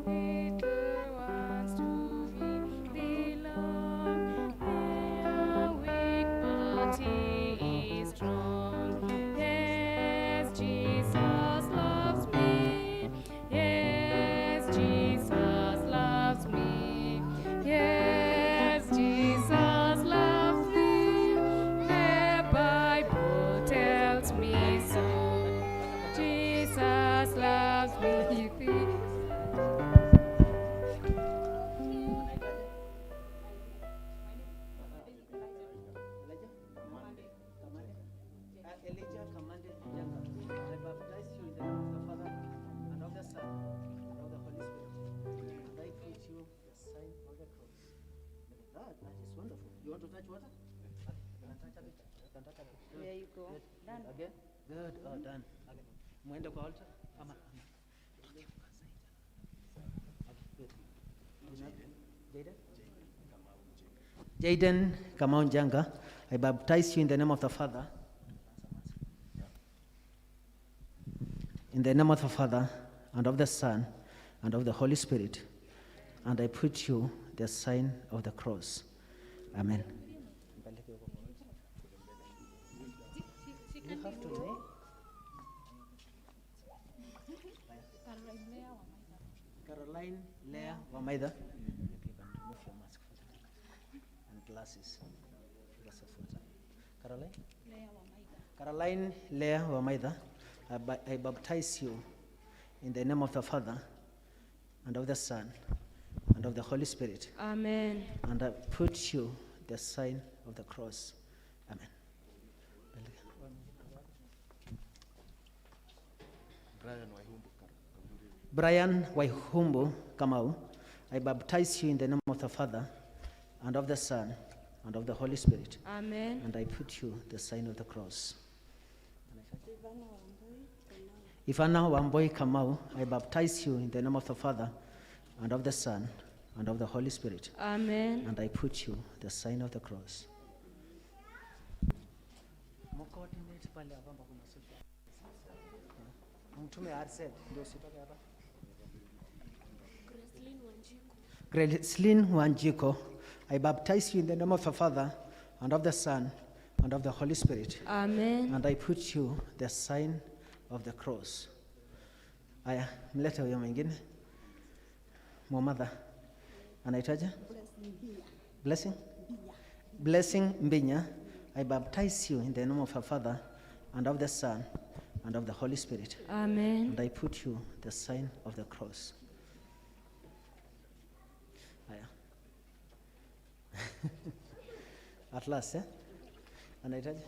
Little ones to me belong. They are weak, but He is strong. Yes, Jesus loves me. Yes, Jesus loves me. Yes, Jesus loves me. The Bible tells me so. Jesus loves me. Elijah Kamande Njenga, I baptize you in the name of the Father and of the Son and of the Holy Spirit. And I put you the sign of the cross. Look at that, that is wonderful. You want to touch water? Okay, you can touch a bit. You can touch a bit. Good. There you go. Good. Done. Again? Good. Oh, done. Okay. Mwende kwa altar? Ama, ama. Okay, good. Jaden? Jaden Kamau Njenga, I baptize you in the name of the Father. In the name of the Father, and of the Son, and of the Holy Spirit, and I put you the sign of the cross. Amen. You have to name. Caroline Leah Wamaitha. Maybe you can remove your mask for that. And glasses. Because of water. Caroline? Caroline Leah Wamaitha, I baptize you in the name of the Father, and of the Son, and of the Holy Spirit. Amen. And I put you the sign of the cross. Amen. Brian Waihumbu Kamau, I baptize you in the name of the Father, and of the Son, and of the Holy Spirit. Amen. And I put you the sign of the cross. Ivana Wambui Kamau, I baptize you in the name of the Father, and of the Son, and of the Holy Spirit. Amen. And I put you the sign of the cross. Mcoordinate pale ambapo kuna social. Mtume RZ ndio usitoke hapa. Gracelyn Wanjiko, I baptize you in the name of the Father, and of the Son, and of the Holy Spirit. Amen. And I put you the sign of the cross. Aya, mlete huyo mwingine. Mwamadha. Anaitwaje? Blessing? Blessing Mbinya. I baptize you in the name of the Father, and of the Son, and of the Holy Spirit. Amen. And I put you the sign of the cross. Aya. At last, eh? Anaitwaje?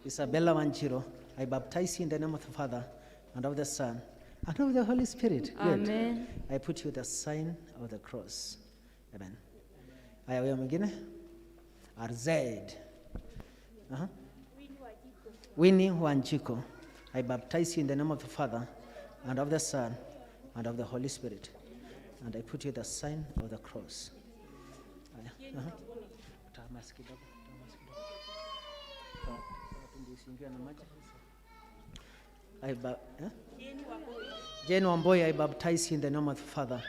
Isabella Wanjiru. I baptize you in the name of the Father, and of the Son, and of the Holy Spirit. Good. Amen. I put you the sign of the cross. Amen. Aya, huyo mwingine? RZ. Uh-huh. Winnie Wanjiko. I baptize you in the name of the Father, and of the Son, and of the Holy Spirit. And I put you the sign of the cross. Aya. Uh-huh. Toa mask kidogo, toa mask kidogo. Toa tu ndio isiingiwe na maji. Eh? Jane Wamboi, I baptize you in the name of the Father,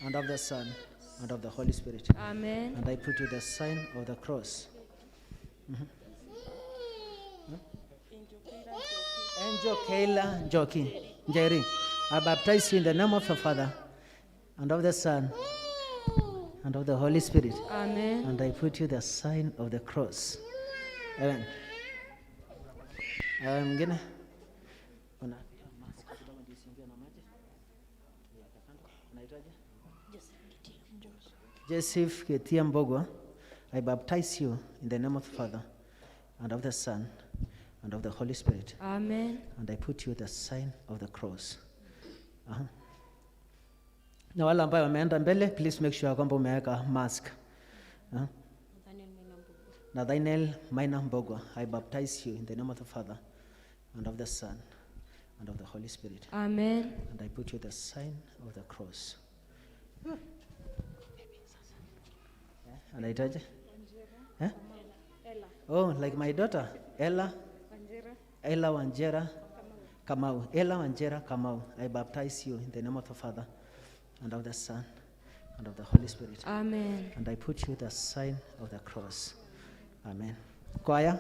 and of the Son, and of the Holy Spirit. Amen. And I put you the sign of the cross. Mhm. Angel Kayla Njoki Njeri, I baptize you in the name of the Father, and of the Son, and of the Holy Spirit. Amen. And I put you the sign of the cross. Amen. Mwingine? Una mask kidogo ndio isiingiwe na maji. Iweke kando. Unaitwaje? Joseph Ketia Mbogwa, I baptize you in the name of the Father, and of the Son, and of the Holy Spirit. Amen. And I put you the sign of the cross. Aha. Na wale ambao wameenda mbele, please make sure kwamba umeweka mask. Aha. Nathaniel Maina Mbogwa, I baptize you in the name of the Father, and of the Son, and of the Holy Spirit. Amen. And I put you the sign of the cross. Anaitaje? Eh? Oh, like my daughter, Ella. Ella Wanjera Kamau. Ella Wanjera Kamau. I baptize you in the name of the Father and of the Son and of the Holy Spirit. Amen. And I put you the sign of the cross. Amen. Choir.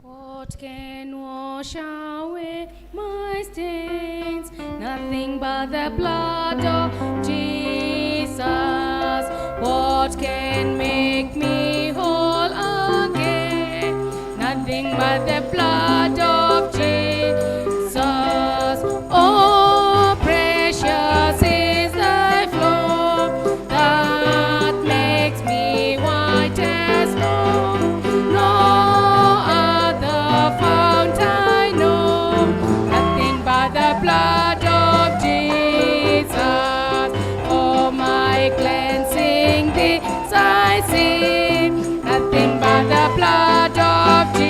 What can wash away my stains? Nothing but the blood of Jesus. What can make me whole again? Nothing but the blood of Jesus. Oh, precious is thy flow that makes me white as snow. No other fount I know, nothing but the blood of Jesus. For my cleansing, this I see, nothing but the blood of Jesus.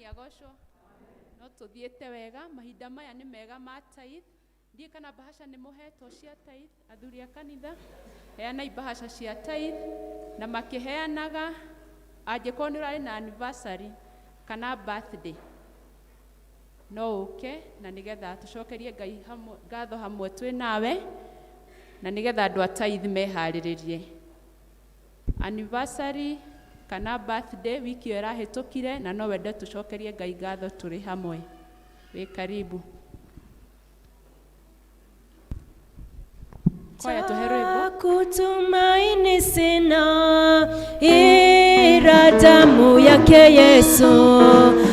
Mwathani agocwo. No tuthiĩte wega, mahinda maya nĩ mega ma tithe. Ndiĩ kana bahasha nĩ mũhetwo cia tithe, athuri a kanitha, heanai bahasha cia tithe, na makĩheanaga angĩkorwo nĩ ũrarĩ na anniversary kana birthday, no ũke na nĩgetha tũcokerie Ngai hamwe, ngatho hamwe twĩ nawe, na nĩgetha andũ a tithe meharĩrĩrie. Anniversary kana birthday wiki ĩyo ĩrahĩtũkire, na no wende tũcokerie Ngai ngatho tũrĩ hamwe. Wĩ karibu. Kwaya tuhe rwĩmbo. Kutumaini sina ila damu yake Yesu,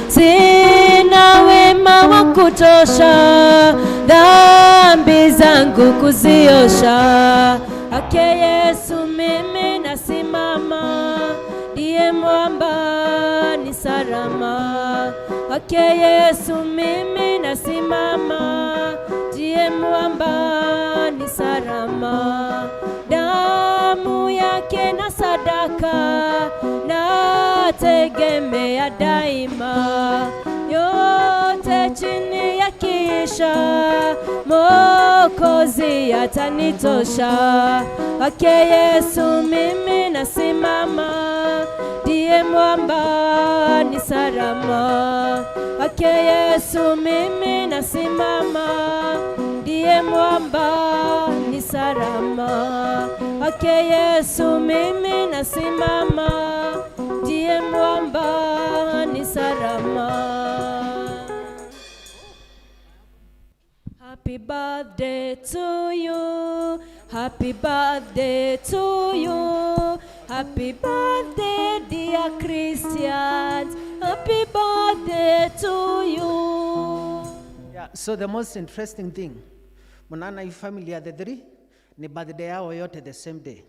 sina wema wa kutosha dhambi zangu kuziosha. Ake Yesu mimi nasimama, ndiye mwamba ni salama. Ake Yesu mimi nasimama, ndiye mwamba ni salama. Damu yake na sadaka nategemea daima, yote chini ya kisha Mwokozi atanitosha. Ake Yesu mimi nasimama, ndiye mwamba ni salama. Ake Yesu mimi nasimama, ndiye mwamba ni salama. Ake Yesu mimi nasimama, ndiye mwamba ni salama. Happy birthday to you. Happy birthday to you. Happy birthday, dear Christians. Happy birthday to you. Yeah, so the most interesting thing, mnaona hii family ya the three ni birthday yao yote the same day.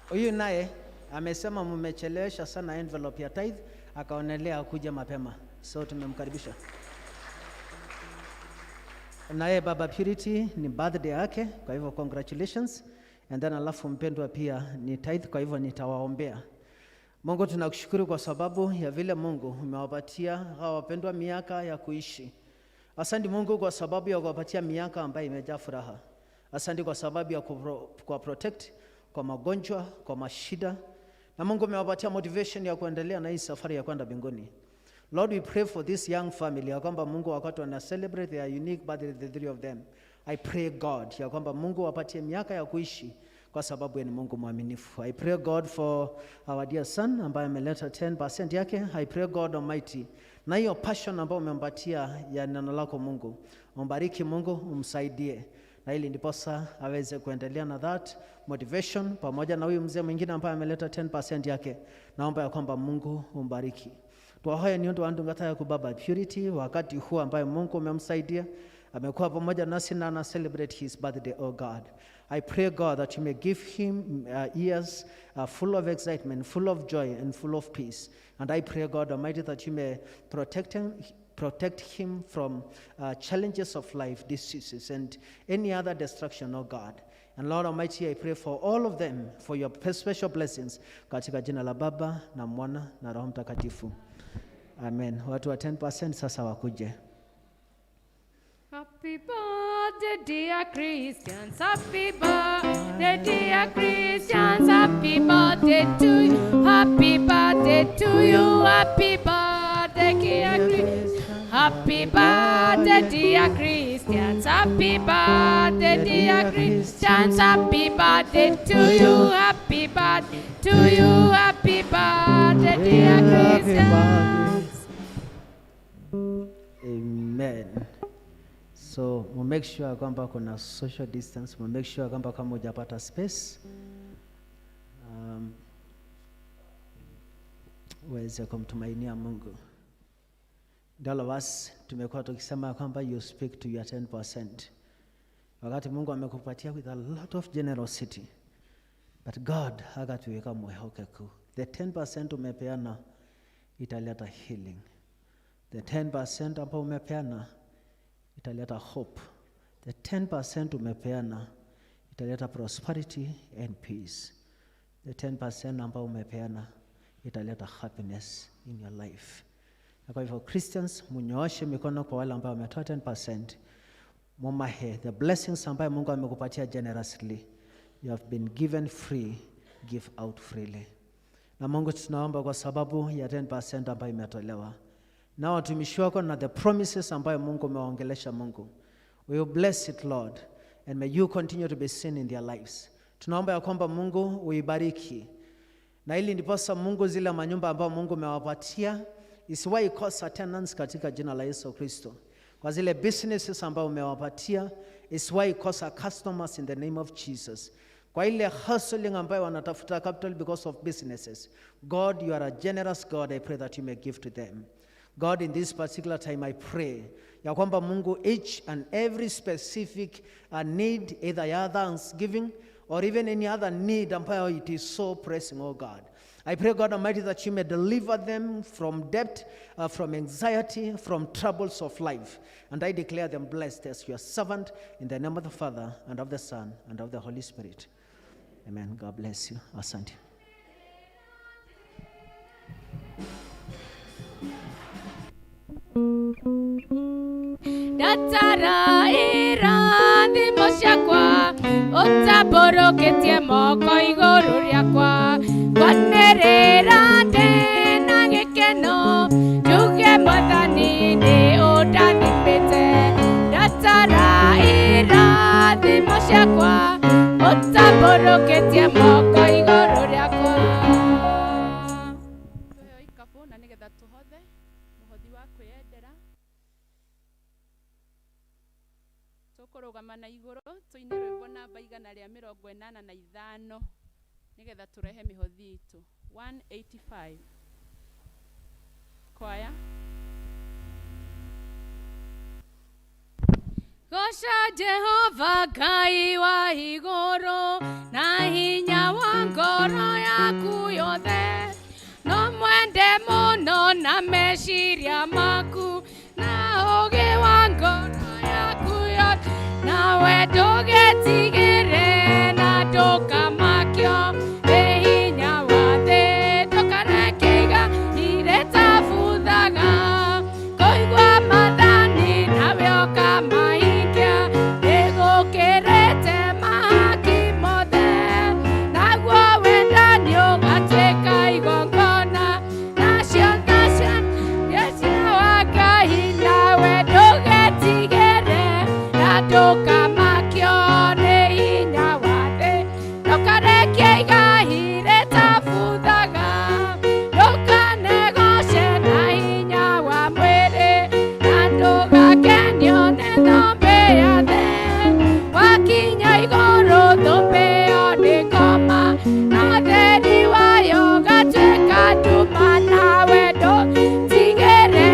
Huyu naye amesema mmechelewesha sana envelope ya tithe, akaonelea kuja mapema, so tumemkaribisha. Naye Baba Purity ni birthday yake, kwa hivyo congratulations. And then alafu mpendwa pia ni tithe, kwa hivyo nitawaombea. Mungu tunakushukuru kwa sababu ya vile Mungu umewapatia hawa wapendwa miaka ya kuishi. Asante Mungu kwa sababu ya kuwapatia miaka ambayo imejaa furaha. Asante kwa sababu ya kuwa protect kwa magonjwa, kwa mashida. Na Mungu umewapatia motivation ya kuendelea na hii safari ya kwenda mbinguni. Lord, we pray for this young family ya kwamba Mungu wakati wana celebrate their unique birthday, the three of them. I pray God ya kwamba Mungu wapatie miaka ya kuishi kwa sababu yeye ni Mungu mwaminifu. I pray God for our dear son ambaye ameleta 10% yake. I pray God Almighty, na hiyo passion ambayo umempatia ya neno lako Mungu, umbariki Mungu, umsaidie na ili ndiposa aweze kuendelea na that motivation pamoja na huyu mzee mwingine ambaye ameleta 10% yake. Naomba ya kwamba Mungu umbariki. Twahoya ni undu wandu ngata ya kubaba Purity wakati huu ambaye Mungu umemsaidia, amekuwa pamoja nasi na ana celebrate his birthday, oh God. I pray God that you may give him years full of excitement, full of joy and full of peace. And I pray God Almighty that you may protect him from challenges of life, diseases and any other destruction, oh God. And Lord Almighty, I pray for all of them for your special blessings katika jina la Baba na Mwana na Roho Mtakatifu. Amen. Watu wa 10% sasa wakuje. Happy birthday, dear Christians. Happy birthday, dear Christians. Happy birthday to you. Happy birthday to you. Happy birthday, dear Christians. Happy birthday, dear Christians. Happy birthday, dear Christians. Happy birthday to you. Happy birthday to you. Happy birthday, dear Christians. Amen. So we make sure kwamba kuna social distance, we make sure kwamba kama hujapata space, uweze kumtumainia Mungu. All of us tumekuwa tukisema kwamba you speak to your 10%. Wakati Mungu amekupatia with a lot of generosity, but God hakatuweka mwehokeku. The 10% umepeana italeta healing. The 10% ambao umepeana italeta hope. The 10% umepeana italeta prosperity and peace. The 10% ambayo umepeana italeta happiness in your life. Na kwa hivyo Christians, munyooshe mikono kwa wale ambao wametoa 10%. Mumahe the blessings ambayo Mungu amekupatia generously. You have been given free, give out freely. Na Mungu tunaomba kwa sababu ya 10% ambayo imetolewa na watumishi wako na the promises ambayo Mungu umewaongelesha. Mungu, we will bless it, Lord, and may you continue to be seen in their lives. Tunaomba ya kwamba Mungu uibariki na ili ndiposa Mungu zile manyumba ambayo Mungu umewapatia isiwahi kosa tenants katika jina la Yesu Kristo. Kwa zile businesses ambayo umewapatia isiwahi kosa customers in the name of Jesus. Kwa ile hustling ambayo wanatafuta capital because of businesses. God, you are a generous God. I pray that you may give to them. God, in this particular time, I pray ya kwamba Mungu, each and every specific need, either ya thanksgiving or even any other need ambayo it is so pressing, oh God. I pray, God Almighty, that you may deliver them from debt, from anxiety, from troubles of life. And I declare them blessed as your servant in the name of the Father, and of the Son, and of the Holy Spirit. Amen. God bless you. Asante. Ndatara irathimo ciakwa ũtambũrũkĩtie moko igũrũ rĩakwa, ngwanĩrĩra ndĩ na gĩkeno njuge Mwathani nĩ ũndathimĩte. Ndatara irathimo ciakwa ũtambũrũkĩtie moko igũrũ rĩakwa. Tuheo ikabu na nigetha tuhothe muhothi wa kwiyendera. Tukurugama na iguru tuine rwimbo namba 185 nigetha turehe mihothi itu 185 kwaya. Goca Jehova Ngai wa igũrũ na hinya wa ngoro yaku yothe, no mwende mũno na meciria maku na ũũgĩ wa ngoro yaku yothe, nawe ndũgetigĩre na ndũkamakio nĩ hinya wa thĩ, ndũkareke iga irĩtabuthaga kũigua maathani nawe ũkamahingia, nĩgũkĩrĩte mahaki mothe, naguo wendani ũgatuĩka igongona, nacio nacio cia wa Ngai, nawe ndũgetigĩre na ndũkamakio nĩ hinya wa thĩ, ndũkareke iga irĩtabuthaga, ndũkanegoce na hinya wa mwĩrĩ, na ndũgakenio nĩ thũmbĩ ya thĩ, wakinya igũrũ thũmbĩ ĩyo ndĩkoma, na ũtheri wayo ũgatuĩka nduma, nawe ndũtigĩre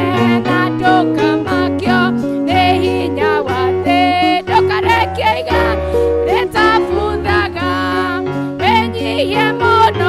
na ndũkamakio nĩ hinya wa thĩ, ndũkareke iga rĩtabuthaga, wĩnyihie mũno.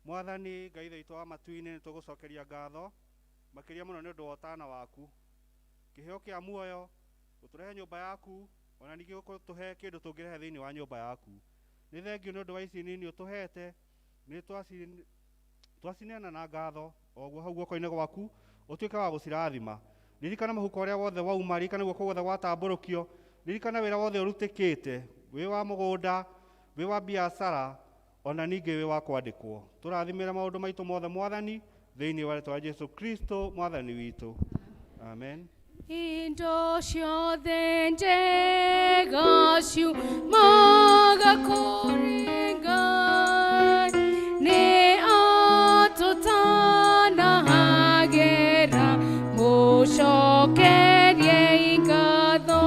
Mwathani Ngai witũ wa matu-inĩ, nĩ tũgũcokeria ngatho makĩria mũno nĩ ũndũ wa ũtana waku, kĩheo kĩa muoyo gũtũrehe nyũmba yaku, ona ningĩ gũtũhe kĩndũ tũngĩrehe thĩinĩ wa nyũmba yaku. Nĩ thengiũ nĩ ũndũ wa ici nini ũtũhete, nĩ twacineana na ngatho o ũguo hau guoko-inĩ gwaku, ũtuĩke wa gũcirathima. Ririkana mũhuko ũrĩa wothe wauma, ririkana guoko guothe gwatambũrũkio, ririkana wĩra wothe ũrutĩkĩte, wĩ wa mũgũnda, wĩ wa biacara, ona ningĩ wĩ wa kwandĩkwo. Tũrathimĩre maũndũ maitũ mothe Mwathani, thĩinĩ wa rĩtwa rĩa Jesu Kristo Mwathani witũ. Amen. Indo ciothe njega ciumaga kũrĩ Ngai, nĩ atũtanahagĩra, mũcokerie ngatho.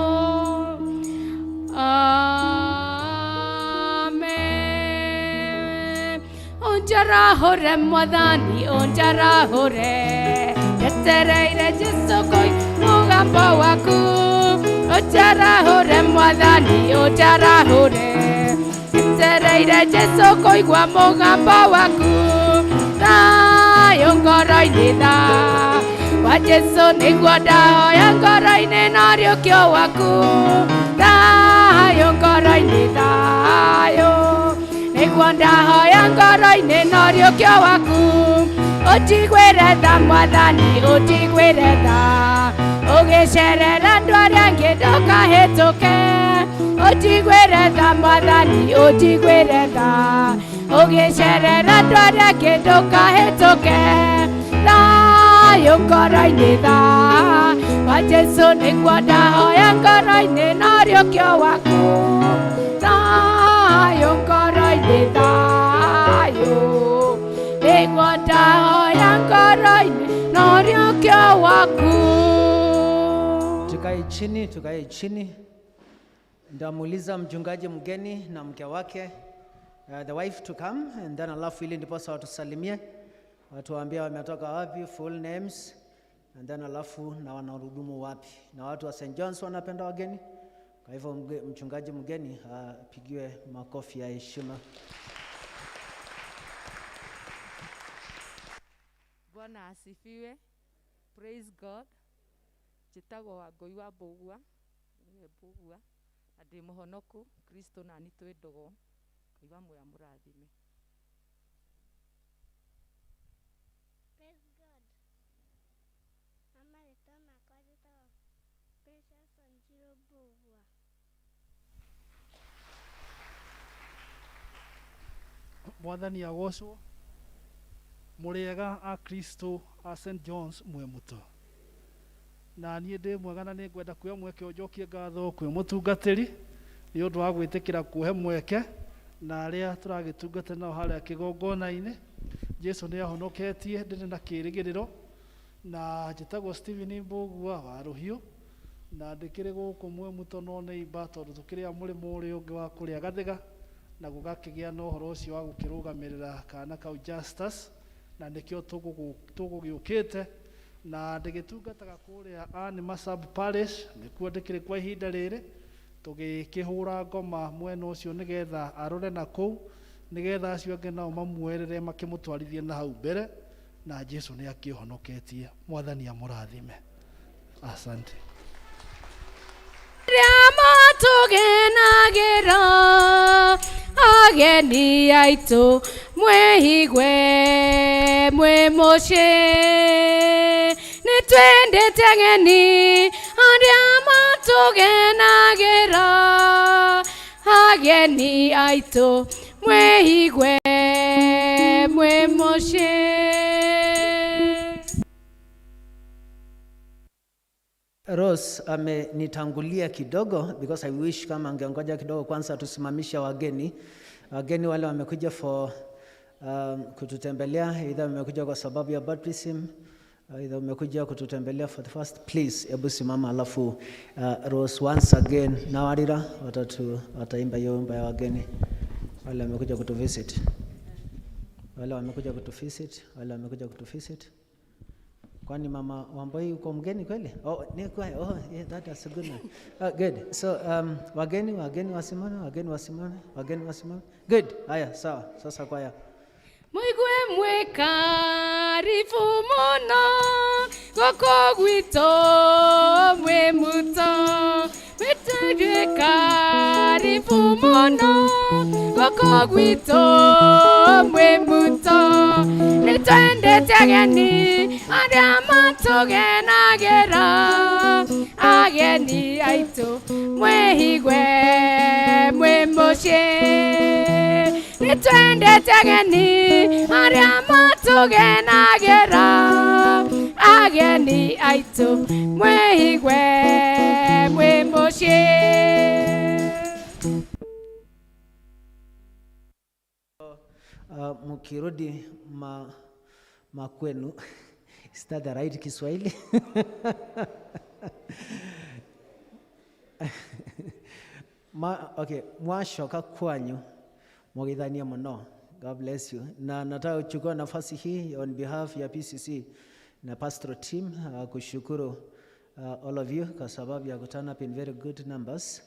Amen. Ũnjarahũre Mwathani, ũnjarahũre, njetereire Jesũ kũi mũgambo waku. Ũnjarahũre Mwathani, ũnjarahũre, njetereire Jesũ kũigua mũgambo waku. Thayũ ngoro-inĩ, tha wa Jesũ nĩguo ndahoya ngoro-inĩ na ũriũkio waku. Thayũ ngoro-inĩ, thayũ nĩguo ndahoya ngoro-inĩ na ũriũkio waku. Ũnjiguĩre tha Mwathani, ũnjiguĩre tha, ũgĩcerera andũ arĩa angĩ ndũkahĩtũke. Ũnjiguĩre tha Mwathani, ũnjiguĩre tha, ũgĩcerera andũ arĩa angĩ ndũkahĩtũke. Thayũ ngoro-inĩ, tha wa Jesũ nĩguo ndahoya ngoro-inĩ na ũriũkio waku. Thayũ ngoro-inĩ, thayũ nĩguo ndahoya ngoro-inĩ na ũriũkio waku. Tukae chini, tukae chini. Ndamuuliza mchungaji mgeni na mke wake, the wife to come and then alafu ili ndiposa watusalimie, watuambie wametoka wapi, full names and then alafu na wanahudumu wapi. Na watu wa St. John's wanapenda wageni, kwa hivyo mchungaji mgeni apigiwe makofi ya heshima. Bwana asifiwe. Praise God. Njĩtagwo Wangũi wa Mbũgua, nĩwe Mbũgua, na ndĩ mũhonoku Kristo nani twĩ ndũgũ. Ngai wa muoyo amũrathime. Praise God. Mama rĩtwa makwa njĩtagwo Precious Wanjiru Mbũgua. Mwathani agocwo. Mũrĩega a Kristo a St. John's mwĩ mũto. Na niĩ ndĩ mwega na nĩ ngwenda kuoya mweke ũyũ njokie ngatho kwĩ mũtungatĩri nĩ ũndũ wa gwĩtĩkĩra kũhe mweke na arĩa tũragĩtungata nao harĩa kĩgongona-inĩ. Jesu nĩ ahonoketie, ndĩrĩ na kĩrĩgĩrĩro. Na njĩtagwo Stephen Mbũgua wa Rũhiũ, na ndĩkĩrĩ gũkũ mwĩ mũto no nĩ imba tondũ tũkĩrĩ a mũrĩmo ũrĩa ũngĩ wa kũrĩa Gathĩga, na gũgakĩgĩa na ũhoro ũcio wa gũkĩrũgamĩrĩra kana kau Justus, na nĩkĩo tũgũgĩũkĩte. Na ndĩgĩtungataga kũrĩa Anima Sub Parish, nĩkuo ndĩkĩrĩ kwa ihinda rĩrĩ, tũgĩkĩhũra ngoma mwena ũcio nĩgetha arore na kũu, nĩgetha acio angĩ nao mamuoerere makĩmũtwarithie na hau mbere, na Jesu nĩ akĩhonoketie. Mwathani amũrathime. Asante. Arĩa matũgenagĩra ageni aitũ, mwĩigue mwĩ mũciĩ. Nĩ twendete ageni arĩa matũgenagĩra ageni aitũ, mwĩigue mwĩ mũciĩ. Rose amenitangulia kidogo because I wish kama angeongoja kidogo kwanza tusimamishe wageni. Wageni wale wamekuja for kututembelea, either wamekuja kwa sababu ya baptism, either wamekuja kututembelea for the first. Please, hebu simama alafu Rose once again na Warira wataimba hiyo wimbo ya wageni wale wamekuja kutuvisit. Wale wamekuja kutuvisit, wale wamekuja kutuvisit. Kwani Mama Wamboi uko mgeni kweli? Oh, ni kweli. Oh, yeah, that is a good one. Oh, good. So, wageni, wageni wasimame, wageni wasimame, wageni wasimame. Good. Haya, sawa. Sasa kwaya. Mũigue mwĩ karibu mũno gũkũ gwitũ mwĩ muto. Mwĩtĩrie karibu mũno gũkũ gwitũ mwĩ muto. Nĩtwendete ageni arĩa matũgenagĩra, ageni aitũ mwĩhigue mwĩ mũciĩ. Nĩtwendete ageni arĩa matũgenagĩra, ageni aitũ mwĩhigue mwĩ mũciĩ. Mukirudi makwenu, is that the right Kiswahili? Okay, mwashoka kwanyu mugithanie muno. God bless you. Na nataka kuchukua nafasi hii on behalf ya PCC na pastoral team kushukuru all of you kwa sababu ya kuturn up in very good numbers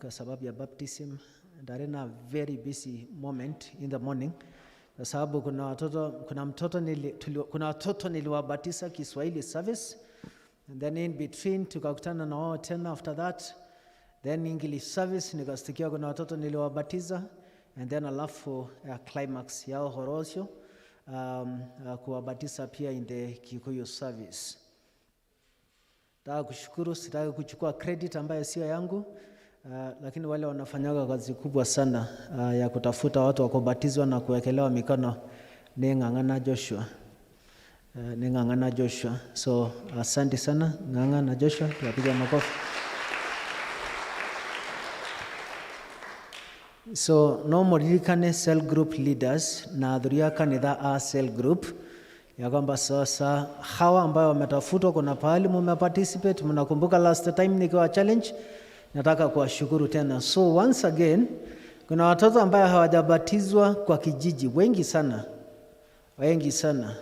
kwa sababu ya baptism. Ndarena very busy moment in the morning kwa sababu kuna watoto niliwabatisa Kiswahili service, and then in between tukakutana na wao tena after that, then English service nikastikia kuna watoto niliwabatiza, and then alafu climax yao horosio kuwabatisa pia in the Kikuyu service. Nataka kushukuru, sitaki kuchukua credit ambayo sio yangu, lakini wale wanafanyaga kazi kubwa sana ya kutafuta watu wa kubatizwa na kuwekelewa mikono ni Ng'ang'ana Joshua. Ni Ng'ang'ana Joshua. So asante sana Ng'ang'ana Joshua, tuwapiga makofi. So no muririkane cell group leaders na athuri a kanitha a cell group ya kwamba sasa hawa ambayo wametafutwa, kuna pahali mume participate. Mnakumbuka last time nikiwa challenge, nataka kuwashukuru tena. So once again, kuna watoto ambayo hawajabatizwa kwa kijiji, wengi sana, wengi sana.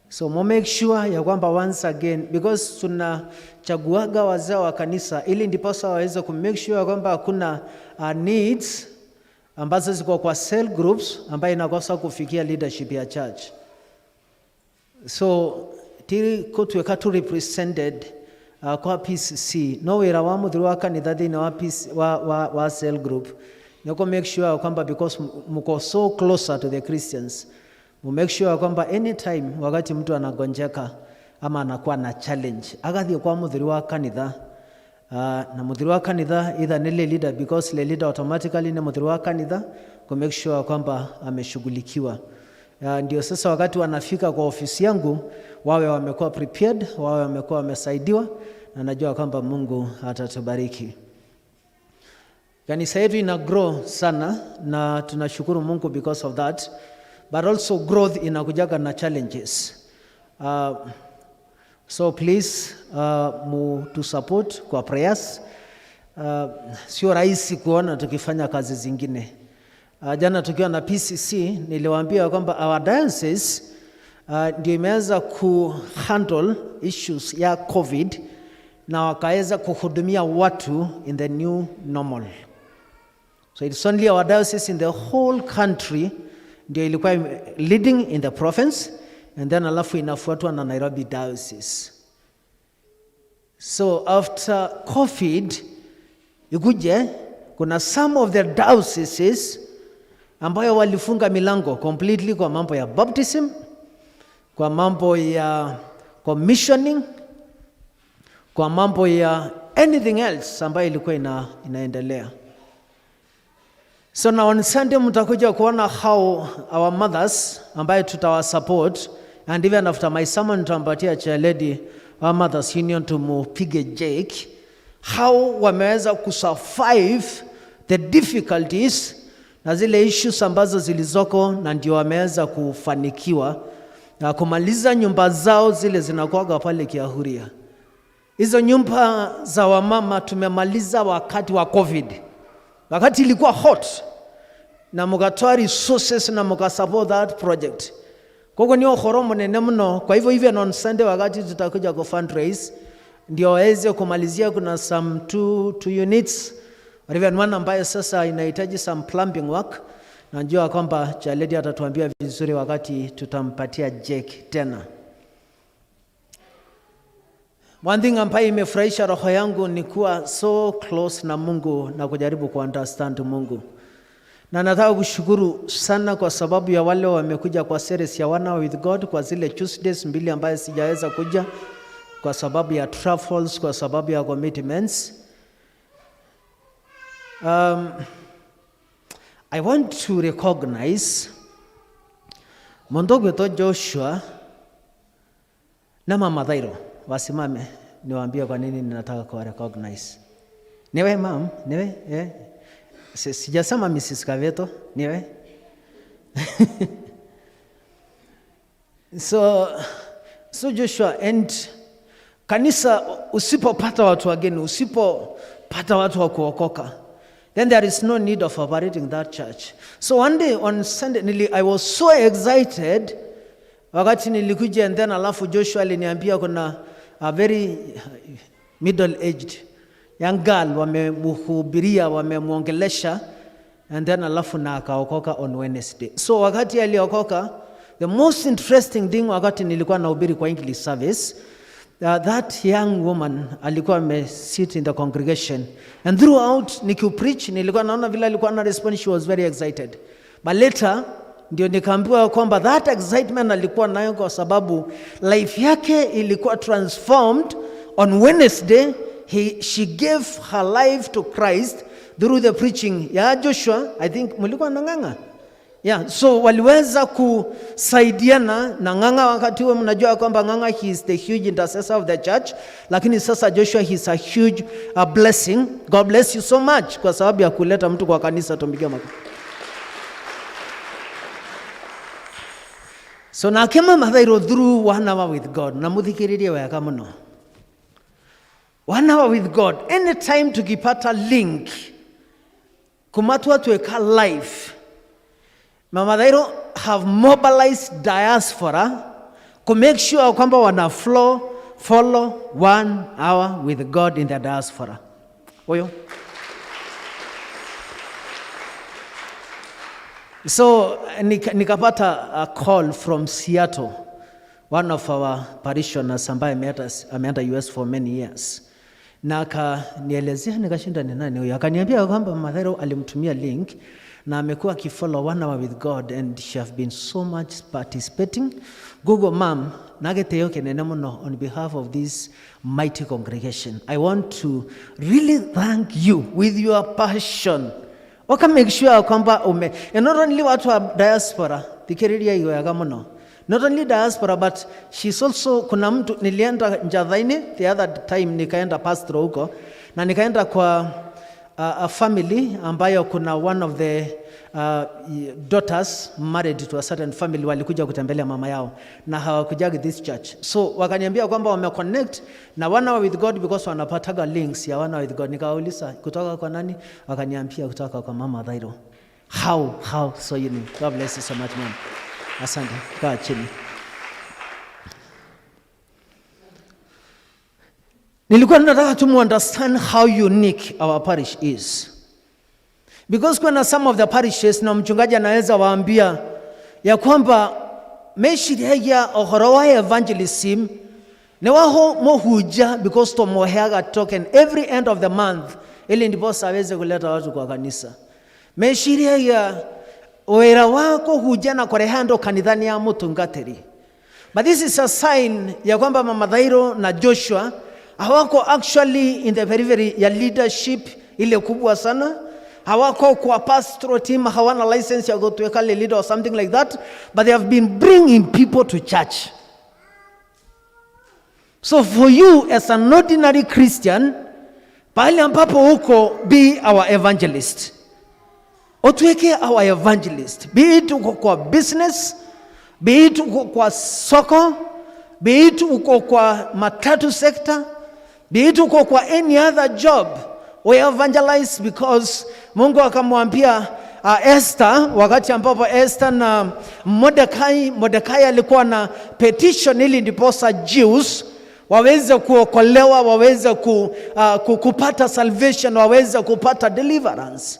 So mo make sure ya kwamba once again, because tunachaguaga wazee wa kanisa ili ndiposa waweze ku make sure ya kwamba hakuna needs ambazo ziko kwa cell groups ambayo inakosa kufikia leadership ya church. So tiri kutweka tu represented kwa PCC no wira wa muthuri wa kanitha thiini wa, PC, wa cell group niko make sure ya kwamba because mko so closer to the Christians, mu make sure ya kwamba anytime wakati mtu anagonjeka ama anakuwa na challenge agathie kwa muthuri wa kanitha, na muthuri wa kanitha either ni lay leader, because lay leader automatically ni muthuri wa kanitha, ku make sure kwamba ameshughulikiwa. Ndio sasa wakati wanafika kwa ofisi yangu wawe wamekuwa prepared, wawe wamekuwa wamesaidiwa, na najua kwamba Mungu atatubariki. Kanisa yetu ina grow sana na tunashukuru Mungu because of that, but also growth inakujaga na challenges. So please mu to support kwa prayers. Sio rahisi kuona tukifanya kazi zingine. Jana tukiwa na PCC niliwaambia kwamba our diocese ndio imeanza kuhandle issues ya COVID na wakaweza kuhudumia watu in the new normal. So it's only our diocese in the whole country ndio ilikuwa leading in the province, and then alafu inafuatwa na Nairobi Diocese. So after COVID ikuje, kuna some of the dioceses ambayo walifunga milango completely kwa mambo ya baptism, kwa mambo ya commissioning, kwa mambo ya anything else ambayo ilikuwa inaendelea. So now on Sunday mtakuja kuona how our mothers ambayo tutawasupport, and even after my sermon tutampatia chair lady wa Mothers Union tumupige jeki, how wameweza kusurvive the difficulties na zile issues ambazo zilizoko, na ndio wameweza kufanikiwa na kumaliza nyumba zao zile zinakuwaga pale Kiahuria. Hizo nyumba za wamama tumemaliza wakati wa COVID, wakati ilikuwa hot, na mukatoa resources na mukasupport that project. Kogo ni uhoro munene mno. Kwa hivyo even on Sunday wakati tutakuja ku fundraise ndio waweze kumalizia, kuna some two units or even one ambayo sasa inahitaji some plumbing work, na Najua kwamba Chaledi atatuambia vizuri wakati tutampatia Jake tena. One thing ambayo imefurahisha roho yangu ni kuwa so close na Mungu na kujaribu kuunderstand Mungu. Na nataka kushukuru sana kwa sababu ya wale wamekuja kwa series ya One Hour with God kwa zile Tuesdays mbili ambayo sijaweza kuja kwa sababu ya travels, kwa sababu ya commitments. I want to recognize Mondogweto Joshua na Mama Thairo wasimame niwaambie kwa nini ninataka kuwa recognize. Niwe mam, niwe eh. Sijasema Mrs. Kaveto, niwe. So Joshua and kanisa, usipopata watu wageni, usipopata watu wa kuokoka, then there is no need of operating that church. So one day on Sunday, I was so excited wakati nilikuja, and then alafu Joshua aliniambia kuna a very middle aged young girl wamemhubiria, wamemwongelesha, and then alafu na akaokoka on Wednesday. So wakati aliokoka, the most interesting thing, wakati nilikuwa nahubiri kwa English service, that young woman alikuwa amesit in the congregation, and throughout nikipreach nilikuwa naona vile alikuwa na respond, she was very excited. But later ndio nikaambiwa kwamba that excitement alikuwa nayo kwa sababu life yake ilikuwa transformed on Wednesday. She gave her life to Christ through the preaching ya Joshua. I think mlikuwa na Ng'ang'a. Yeah, so waliweza kusaidiana na Ng'ang'a wakati huo. Mnajua kwamba Ng'ang'a, he is the huge intercessor of the church, lakini sasa Joshua, he is a huge blessing. God bless you so much kwa sababu ya kuleta mtu kwa kanisa. Tumpigie makofi. So nake Mama Thairo, through One Hour with God, na muthikiririe wega muno, One Hour with God, anytime tukipata link kumatwa tuweka live, Mama Thairo have mobilized diaspora to make sure kwamba wana follow One Hour with God in the diaspora. Oyo. So nikapata a call from Seattle, one of our parishioners ambaye ameenda US for many years. Na akanielezea, nikashinda ni nani huyo. Akaniambia kwamba Mama Thairo alimtumia link na amekuwa akifollow One Hour with God and she have been so much participating. Google mam, nagĩtĩo kĩnene mũno on behalf of this mighty congregation. I want to really thank you with your passion. Waka make sure kwamba ume, and not only watu wa diaspora, thikĩrĩria wega mũno. Not only diaspora, but she's also, kuna mtu nilienda Njathaini the other time, nikaenda pastor huko na nikaenda kwa a family ambayo kuna one of the daughters married to a certain family, walikuja kutembelea mama yao na hawakujagi this church. So wakaniambia kwamba wameconnect na One Hour with God because wanapataga links ya One Hour with God. Nikawauliza kutoka kwa nani, wakaniambia kutoka kwa Mama Thairo. How so unique. God bless you so much, ma'am. Asante. Kaa chini. Nilikuwa nataka tu understand how unique our parish is. Because kuna some of the parishes na mchungaji anaweza waambia ya kwamba meshiriagia ũhoro wa evangelism nĩ waho mohuja because tomoheaga token every end of the month ili ndiposa aweze kuleta watu kwa kanisa. Meshiriagia wĩra wa kũhunjia na kũrehe andũ kanithani ya mũtungatĩri. But this is a sign ya kwamba Mama Thairo na Joshua hawako actually in the periphery ya leadership ile kubwa sana, hawako kwa pastoral team, hawana license ya kutuweka leader or something like that, but they have been bringing people to church. So for you as an ordinary Christian, pahali ambapo uko, be our evangelist. Utuweke our evangelist. Be it uko kwa business, be it uko kwa soko, be it uko kwa matatu sector, be it uko kwa any other job. We evangelize because Mungu akamwambia Esther, wakati ambapo Esther na Mordekai, Mordekai alikuwa na petition ili ndiposa Jews waweze kuokolewa, waweze kupata salvation, waweze kupata deliverance.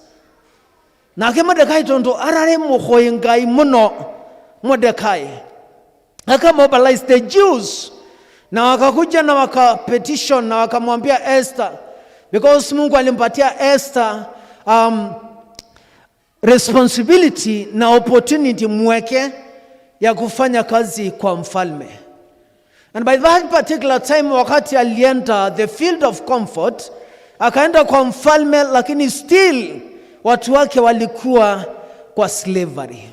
Nake Mordekai tondu arari mukhoi Ngai muno, Mordekai akamobilize the Jews na wakakuja na waka petition na wakamwambia Esther, because Mungu alimpatia Esther responsibility na opportunity mweke ya kufanya kazi kwa mfalme. And by that particular time, wakati alienda the field of comfort, akaenda kwa mfalme, lakini still watu wake walikuwa kwa slavery.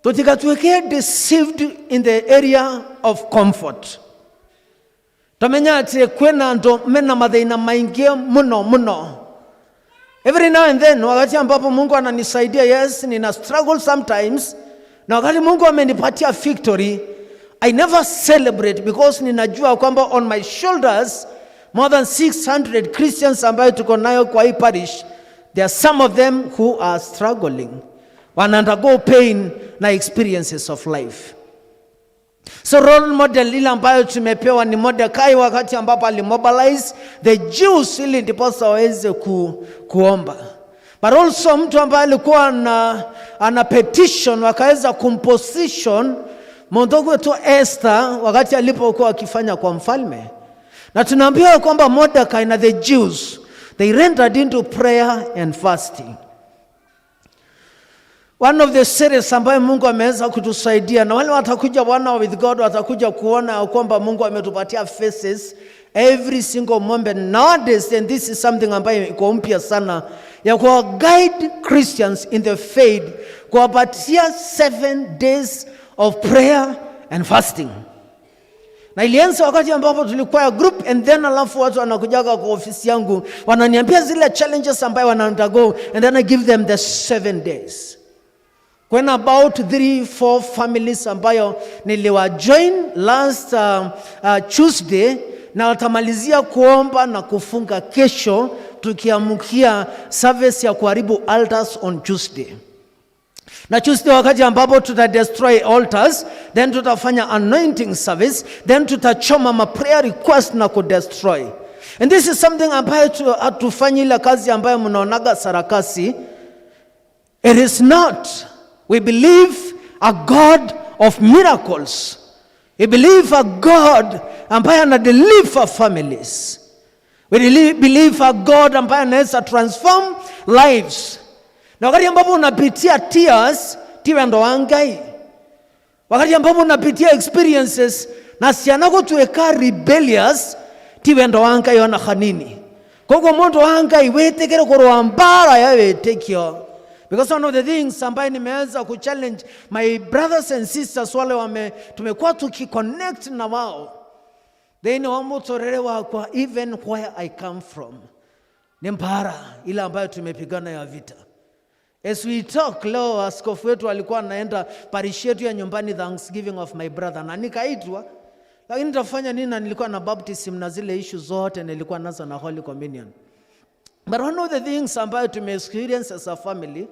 Tutikatuweke deceived in the area of comfort. Tamenya ati kwena ndo mena mathina maingi muno muno. Every now and then, wakati ambapo Mungu ananisaidia, yes, nina struggle sometimes, na wakati Mungu amenipatia victory, I never celebrate because ninajua kwamba on my shoulders more than 600 Christians ambayo tuko nayo kwa hii parish, there are some of them who are struggling, wana undergo pain na experiences of life. So role model ile ambayo tumepewa ni Mordekai wakati ambapo alimobilize the Jews ili ndiposa waweze kuomba. But also mtu ambaye alikuwa ana petition wakaweza kumposition mondogo wetu Esther wakati alipokuwa akifanya kwa mfalme. Na tunaambiwa kwamba Mordekai na the Jews, they rendered into prayer and fasting. One of the series ambayo Mungu ameweza kutusaidia, na wale watakuja One with God watakuja kuona kwamba Mungu ametupatia faces every single moment nowadays, and this is something ambayo iko mpya sana ya kuwa guide Christians in the faith, kuwapatia 7 days of prayer and fasting. Na ilianza wakati ambapo tulikuwa ya group, and then alafu watu wanakujaga kwa ofisi yangu, wananiambia zile challenges ambayo wana undergo, and then I give them the 7 days. When about three, four families ambayo niliwa join last Tuesday, na watamalizia kuomba na kufunga kesho, tukiamkia service ya kuharibu altars on Tuesday. Na Tuesday wakati ambapo tuta destroy altars, then tutafanya anointing service, then tutachoma ma prayer request na kudestroy. And this is something ambayo hatufanyi ile kazi ambayo mnaonaga sarakasi. It is not. We believe a God of miracles. We believe a God ambaye ana deliver families. We believe a God ambaye anaweza transform lives. Na wakati ambapo unapitia tears, tiwe ndo wangai. Wakati ambapo unapitia experiences na sianako tuweka rebellious, tiwe ndo wangai ona khanini. Koko mundu wangai witikire kurwa mbara ya witikio. Because one of the things ambaye nimeweza kuchallenge my brothers and sisters wale wame tumekuwa tukiconnect na wao thĩinĩ wa mũtũrĩre wakwa, even where I come from, ni mbara ile ambayo tumepigana ya vita. As we talk leo, askofu wetu alikuwa anaenda parish yetu ya nyumbani, thanksgiving of my brother, na nikaitwa, lakini nitafanya nini? Na nilikuwa na baptism na zile issue zote nilikuwa nazo na Holy Communion. But one of the things ambayo tume experience as a family,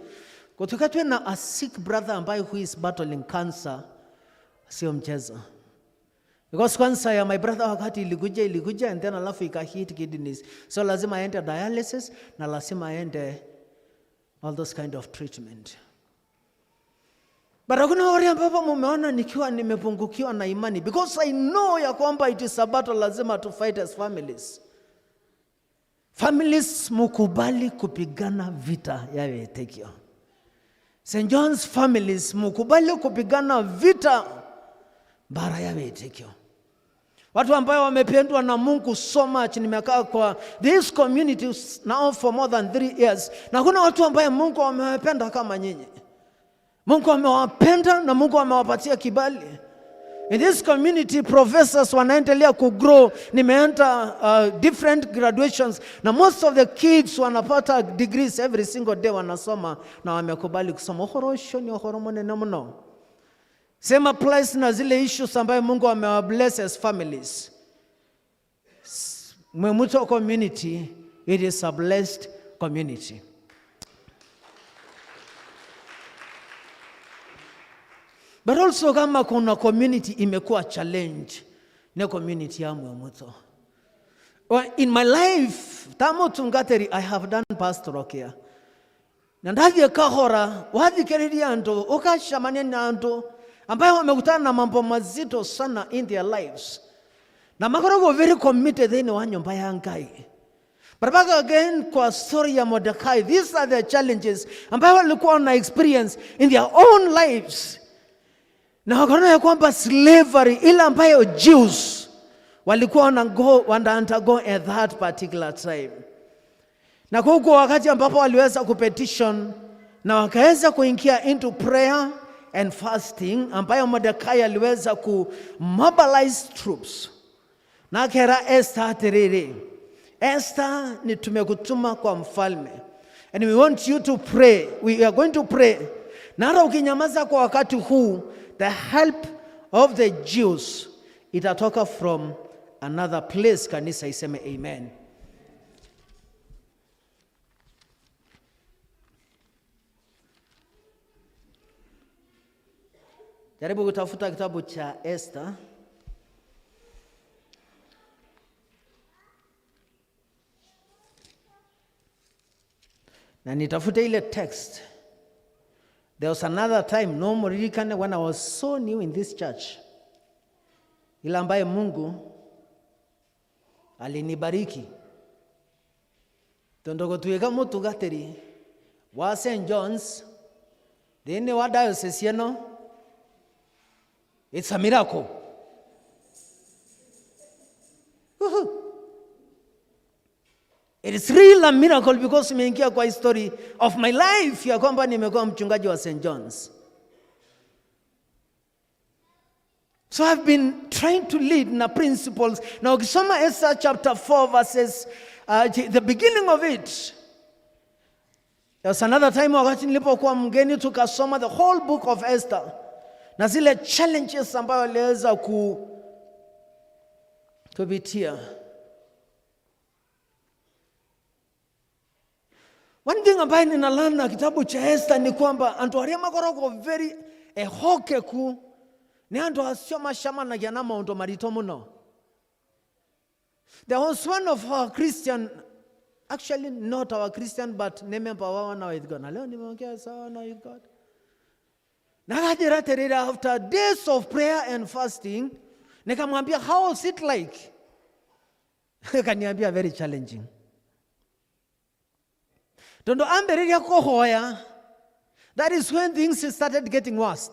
kutoka tuwe na a sick brother ambaye who is battling cancer, sio mchezo. Because kwanza ya my brother wakati ilikuja ilikuja and then alafu ikahit kidneys. So lazima aende dialysis na lazima aende all those kind of treatment. But hakuna wakati ambapo mumeona nikiwa nimepungukiwa na imani, because I know ya kwamba it is a battle lazima to fight as families. Families, mukubali kupigana vita ya witikio. St. John's families, mukubali kupigana vita bara ya witikio. Watu ambao wamependwa na Mungu so much. Nimekaa kwa this community now for more than 3 years, na kuna watu ambaye Mungu amewapenda kama nyinyi. Mungu amewapenda na Mungu amewapatia kibali. In this community, professors wanaendelea kugrow. Nimeenda different graduations na most of the kids wanapata degrees every single day, wanasoma na wamekubali kusoma. Uhoro ni uhoro munene muno. Same applies na zile issues ambayo Mungu amewabless as families. Mwemuto community, it is a blessed community. But also kama kuna community imekuwa challenge, ni community ya Mwemuto. Well, in my life, tamo tungateri, I have done pastoral care. Na ndathie kahora wathikiriria andu, ukacemania na andu ambayo wamekutana na mambo mazito sana in their lives na makoragwo very committed thiini wa nyumba ya Ngai. But back again kwa story ya Mordecai, these are the challenges ambayo walikuwa na experience in their own lives, na wakaona ya kwamba slavery ile ambayo Jews walikuwa wana undergo at that particular time. Na kwa huko wakati ambapo waliweza kupetition na wakaweza kuingia into prayer and fasting, ambayo Mordecai aliweza ku mobilize troops na akera Esther atiriri, "Esther, ni tumekutuma kwa mfalme and we want you to pray. We are going to pray, na hata ukinyamaza kwa wakati huu, the help of the Jews itatoka from another place." Kanisa iseme amen. Jaribu kutafuta kitabu cha Esther. Na nitafute ile text. There was another time, no muririkane, when I was so new in this church, ile ambaye Mungu alinibariki tondu gutuika mutungatiri wa St. John's thiini wa diocese ino, it's a miracle. Uhu. It is real a miracle because imeingia kwa history of my life ya kwamba nimekuwa mchungaji wa St. John's. So I've been trying to lead na principles. Na ukisoma Esther chapter 4 verses, the beginning of it. There was another time wakati nilipokuwa mgeni tukasoma the whole book of Esther. Na zile challenges ambayo aliweza kupitia. One thing ambayo ninalearn na kitabu cha Esther ni kwamba andu aria makoragwo very ehokeku ni andu acio macemanagia na maundu marito muno. There was one of our Christian, actually not our Christian, but ni member wa Wana with God. Na leo nimeongea sawa Wana with God. Na akajira atiriri, after days of prayer and fasting, nikamwambia, "How was it like?" Akaniambia, "Very challenging." Tondu ambĩrĩria kũhoya, that is when things started getting worse.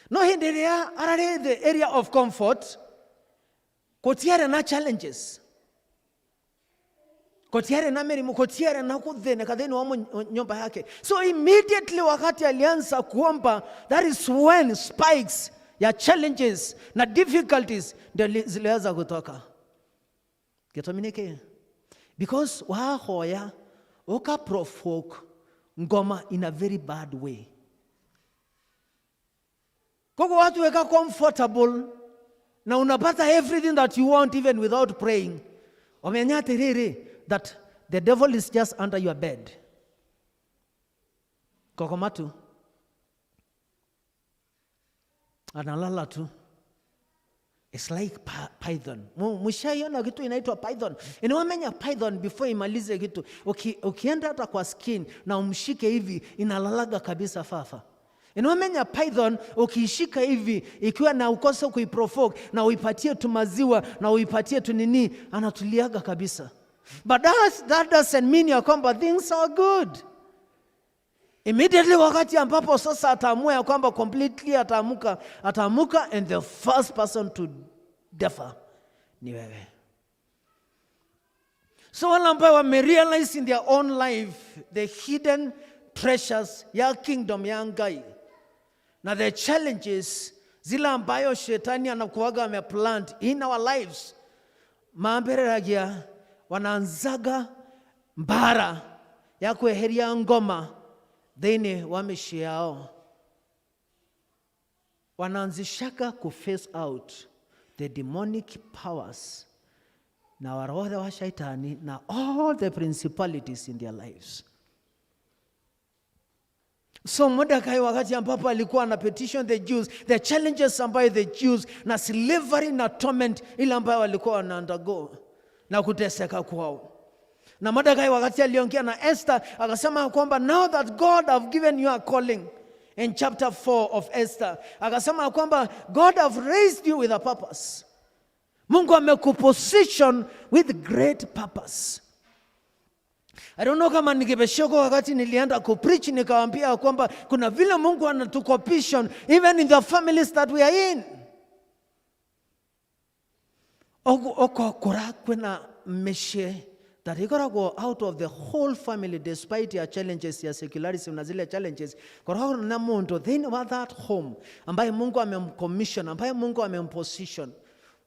No hĩndĩ ĩrĩa ararĩ the area of comfort, gũtiarĩ na challenges, gũtiarĩ na mĩrimũ, gũtiarĩ na gũthĩnĩka thĩinĩ wa nyumba yake. So immediately wakati alianza kuomba, that is when spikes ya challenges na difficulties ndio ziliweza kutoka. Gĩtũmi nĩ kĩĩ? Because wahoya uka provoke ngoma in a very bad way. Koguo watu weka comfortable na unapata everything that you want even without praying, omenya atiriri that the devil is just under your bed. Kokoma tu, analala tu. It's like python. Mshaiona kitu inaitwa python? Inawamenya python before imalize kitu. Ukienda hata kwa skin na umshike hivi, inalalaga kabisa fafa. Inawamenya python ukiishika hivi ikiwa na ukose kuiprovoke na uipatie tu maziwa na uipatie tu nini, anatuliaga kabisa. But that doesn't mean ya kwamba things are good. Immediately wakati ambapo sasa ataamua ya kwamba completely ataamuka, ataamuka, and the first person to defer ni wewe. So wale ambao wamerealize in their own life the hidden treasures ya kingdom ya Ngai na the challenges zile ambayo shetani anakuwaga ameplant in our lives, maambĩrĩragia wanaanzaga mbara ya kweheria ngoma thĩinĩ wa mĩciĩ yao, wanaanzishaga ku face out the demonic powers na waroho wa shaitani na all the principalities in their lives. So Mordecai wakati ambapo alikuwa na petition the Jews, the challenges ambayo the Jews na slavery na torment ile ambayo walikuwa wana undergo na kuteseka kwao. Na Mordekai wakati aliongea na Esther akasema kwamba now that God have given you a calling, in chapter 4 of Esther akasema kwamba God have raised you with a purpose. Mungu amekuposition with great purpose. I don't know kama nikibesheko wakati nilienda kupreach nikawaambia kwamba kuna vile Mungu anatuposition even in the families that we are in. Oko kora kwena meshe that ikoragwo out of the whole family, despite ya challenges ya secularism na zile challenges, koragwo na mundu thĩinĩ wa that home ambaye Mungu amemcommission, ambaye Mungu amemposition.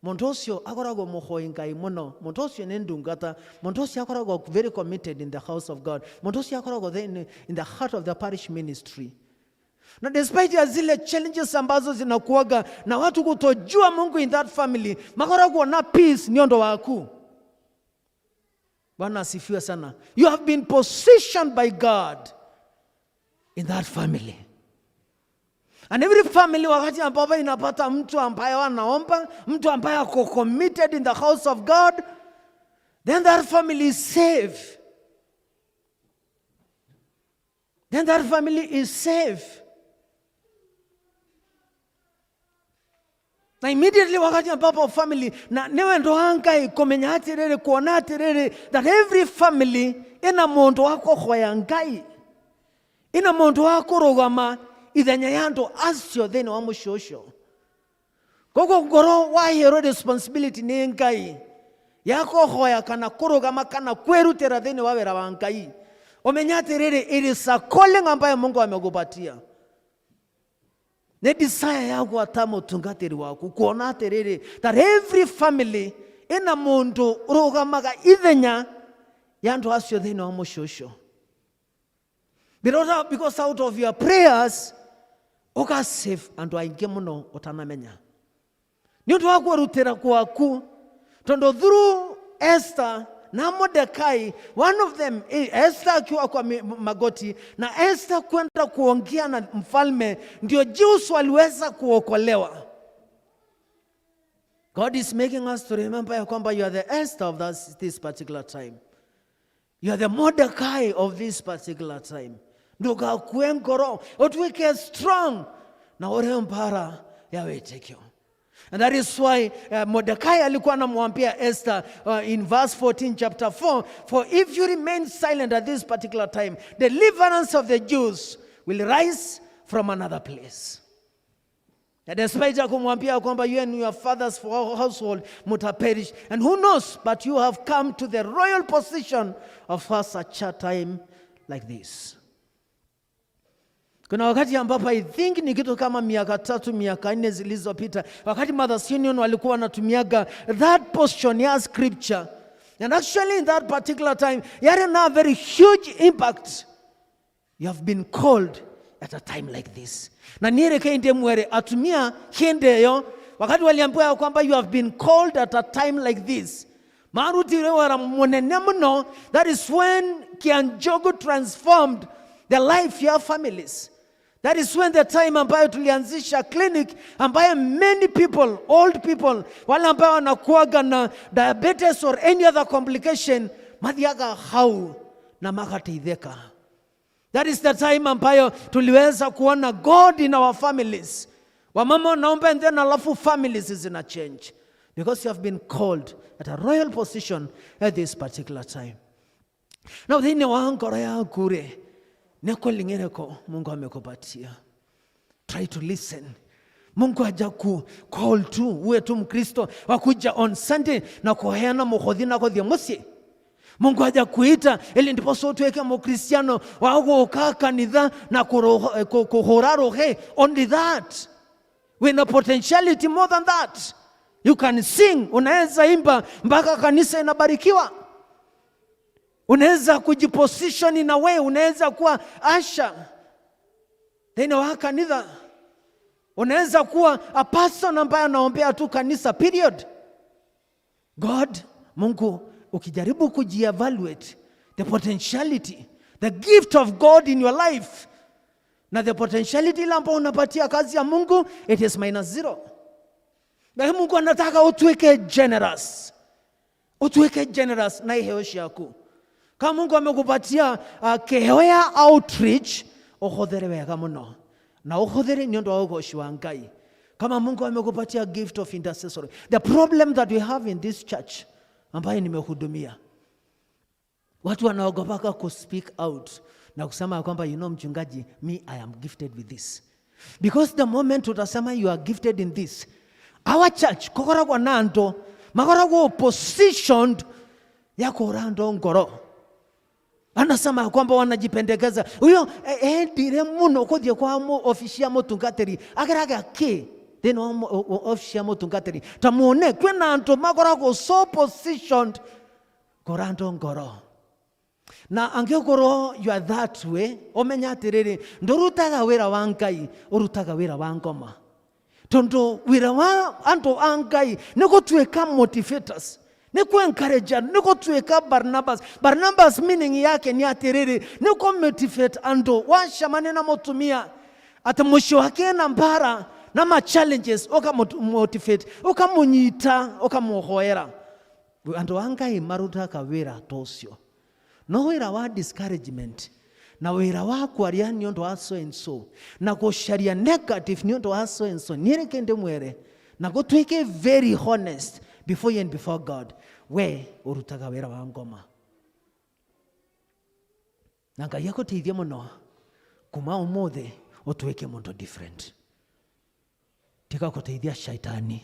Mundu ũcio akoragwo mũhoi Ngai mũno, mundu ũcio nĩ ndungata, mundu ũcio akoragwo very committed in the house of God, mundu ũcio akoragwo in the heart of the parish ministry. Na despite ya zile challenges ambazo zinakuaga na watu kutojua Mungu in that family, makoragwo na peace ni ondo waku. Bwana asifiwe sana. You have been positioned by God in that family. And every family wakati ambapo inapata mtu ambaye anaomba, mtu ambaye ako committed in the house of God, then that family is safe. Then that family is safe. Na immediately wakati ambapo family na niwe ndo Ngai kumenya atiriri kuona atiriri that every family ina mundu wa kuhoya Ngai, ina mundu wa kurugama ithenya ya andu acio thiini wa mucii ucio. Koguo ngoro waheirwo responsibility ni Ngai ya kuhoya kana kurugama kana kwirutira thiini wa wira wa Ngai, umenya atiriri it is a calling ambayo Mungu amekupatia. Nĩ desire yaku ata mũtungatĩri waku kuona atĩrĩrĩ that every family ĩna mũndũ ũrũgamaga ithenya ya andũ acio thĩinĩ wa mũciĩ ũcio. Because out of your prayers ũga save andũ aingĩ mũno ũtanamenya. Nĩ ũndũ wa kwĩrutĩra gwaku, tondũ through Esther na Mordekai, one of them, Esther akiwa kwa magoti na Esther kwenda kuongea na mfalme, ndio Jews waliweza kuokolewa. God is making us to remember ya kwamba you are the Esther of this particular time. You are the Mordecai of this particular time. Ndugakue ngoro, utuike strong na ure mpara ya wĩtĩkio. And that is why Mordecai alikuwa anamwambia Esther in verse 14 chapter 4, for if you remain silent at this particular time, deliverance of the Jews will rise from another place. Na despite ya kumwambia kwamba you and your father's household mutaperish, and who knows, but you have come to the royal position of such a time like this. Kuna wakati ambapo I think ni kitu kama miaka 3, miaka 4 zilizopita, wakati Mothers Union walikuwa wanatumiaga that portion ya scripture. And actually in that particular time, you had a very huge impact. You have been called at a time like this. Na niereke inde mwere atumia hindeyo wakati waliambiwa kwamba you have been called at a time like this. Marutire wara munene muno, that is when Kianjogu transformed the life ya families. That is when the time ambayo tulianzisha clinic ambayo many people, old people, wale ambao wanakuaga na diabetes or any other complication, mathiaga hau na magateitheka. That is the time ambayo tuliweza kuona God in our families. Wamama wanaomba and then alafu families zina change. Because you have been called at a royal position at this particular time. Now thĩinĩ wa ngoro yaku rĩ, nĩ kũling'ĩrĩko Mungu amekupatia. Try to listen. Mungu haja ku call tu uwe tu Mkristo wa kuja on Sunday na kuheana muhothi na kuthie muciĩ. Mungu haja kuita ili ndiposa utuweke Mkristiano wa guka kanitha na kuhura rohe. Only that. With a potentiality more than that. You can sing, unaweza imba mpaka kanisa inabarikiwa. Unaweza kujiposition in a way, unaweza kuwa usher thĩinĩ wa kanitha. Unaweza kuwa a person ambaye anaombea tu kanisa period. God, Mungu, ukijaribu kujievaluate the potentiality, the gift of God in your life, na the potentiality ile ambayo unapatia kazi ya Mungu, it is -0. Lakini Mungu anataka utuweke generous. Utuweke generous na iheo ciaku. Kama Mungu amekupatia kĩheo ya outreach, ũhũthĩre wega mũno na ũhũthĩre nĩ ũndũ wa ũgoci wa Ngai. Kama Mungu amekupatia gift of intercessory, the problem that we have in this church ambaye nimehudumia, watu wanaogopaka ku speak out na kusema ya kwamba, you know, mchungaji, me, I am gifted with this, because the moment utasema you are gifted in this, our church kokoragwo na andu makoragwo positioned ya kũra andũ ngoro. Anasema ya kwamba wanajipendekeza huyo endire muno kuthie kwa ofici ya mutungatiri ageraga ki thĩinĩ wa ofici ya mutungatiri ta muone kwĩna andũ makoragwo so positioned kũra andũ ngoro. Na angĩkorwo you are that way, ũmenya atĩrĩrĩ, ndũrutaga wĩra wa Ngai, ũrutaga wĩra wa ngoma, tondũ wĩra wa andũ a Ngai nĩ gũtuĩka motivators, nĩ ku encourage, nĩ gũtuĩka Barnabas. Barnabas meaning yake nĩ atĩrĩrĩ, nĩ kũ motivate andũ. Wacemania na mũtumia atĩ mũciĩ wake na mbara na ma challenges, ũkamotivate, ũkamũnyita, ũkamũhoera. Andũ a Ngai marutaga wĩra ta ũcio, no wĩra wa discouragement na wĩra wa kwaria nĩ ũndũ wa so and so na gũcaria negative nĩ ũndũ wa so and so, niĩ reke ndĩmwĩre na gũtuĩke very honest before you and before God, we ũrutaga wĩra wa ngoma. Na Ngai agũteithie mũno kuma ũmũthĩ ũtuĩke mũndũ different. Tiga gũteithia shaitani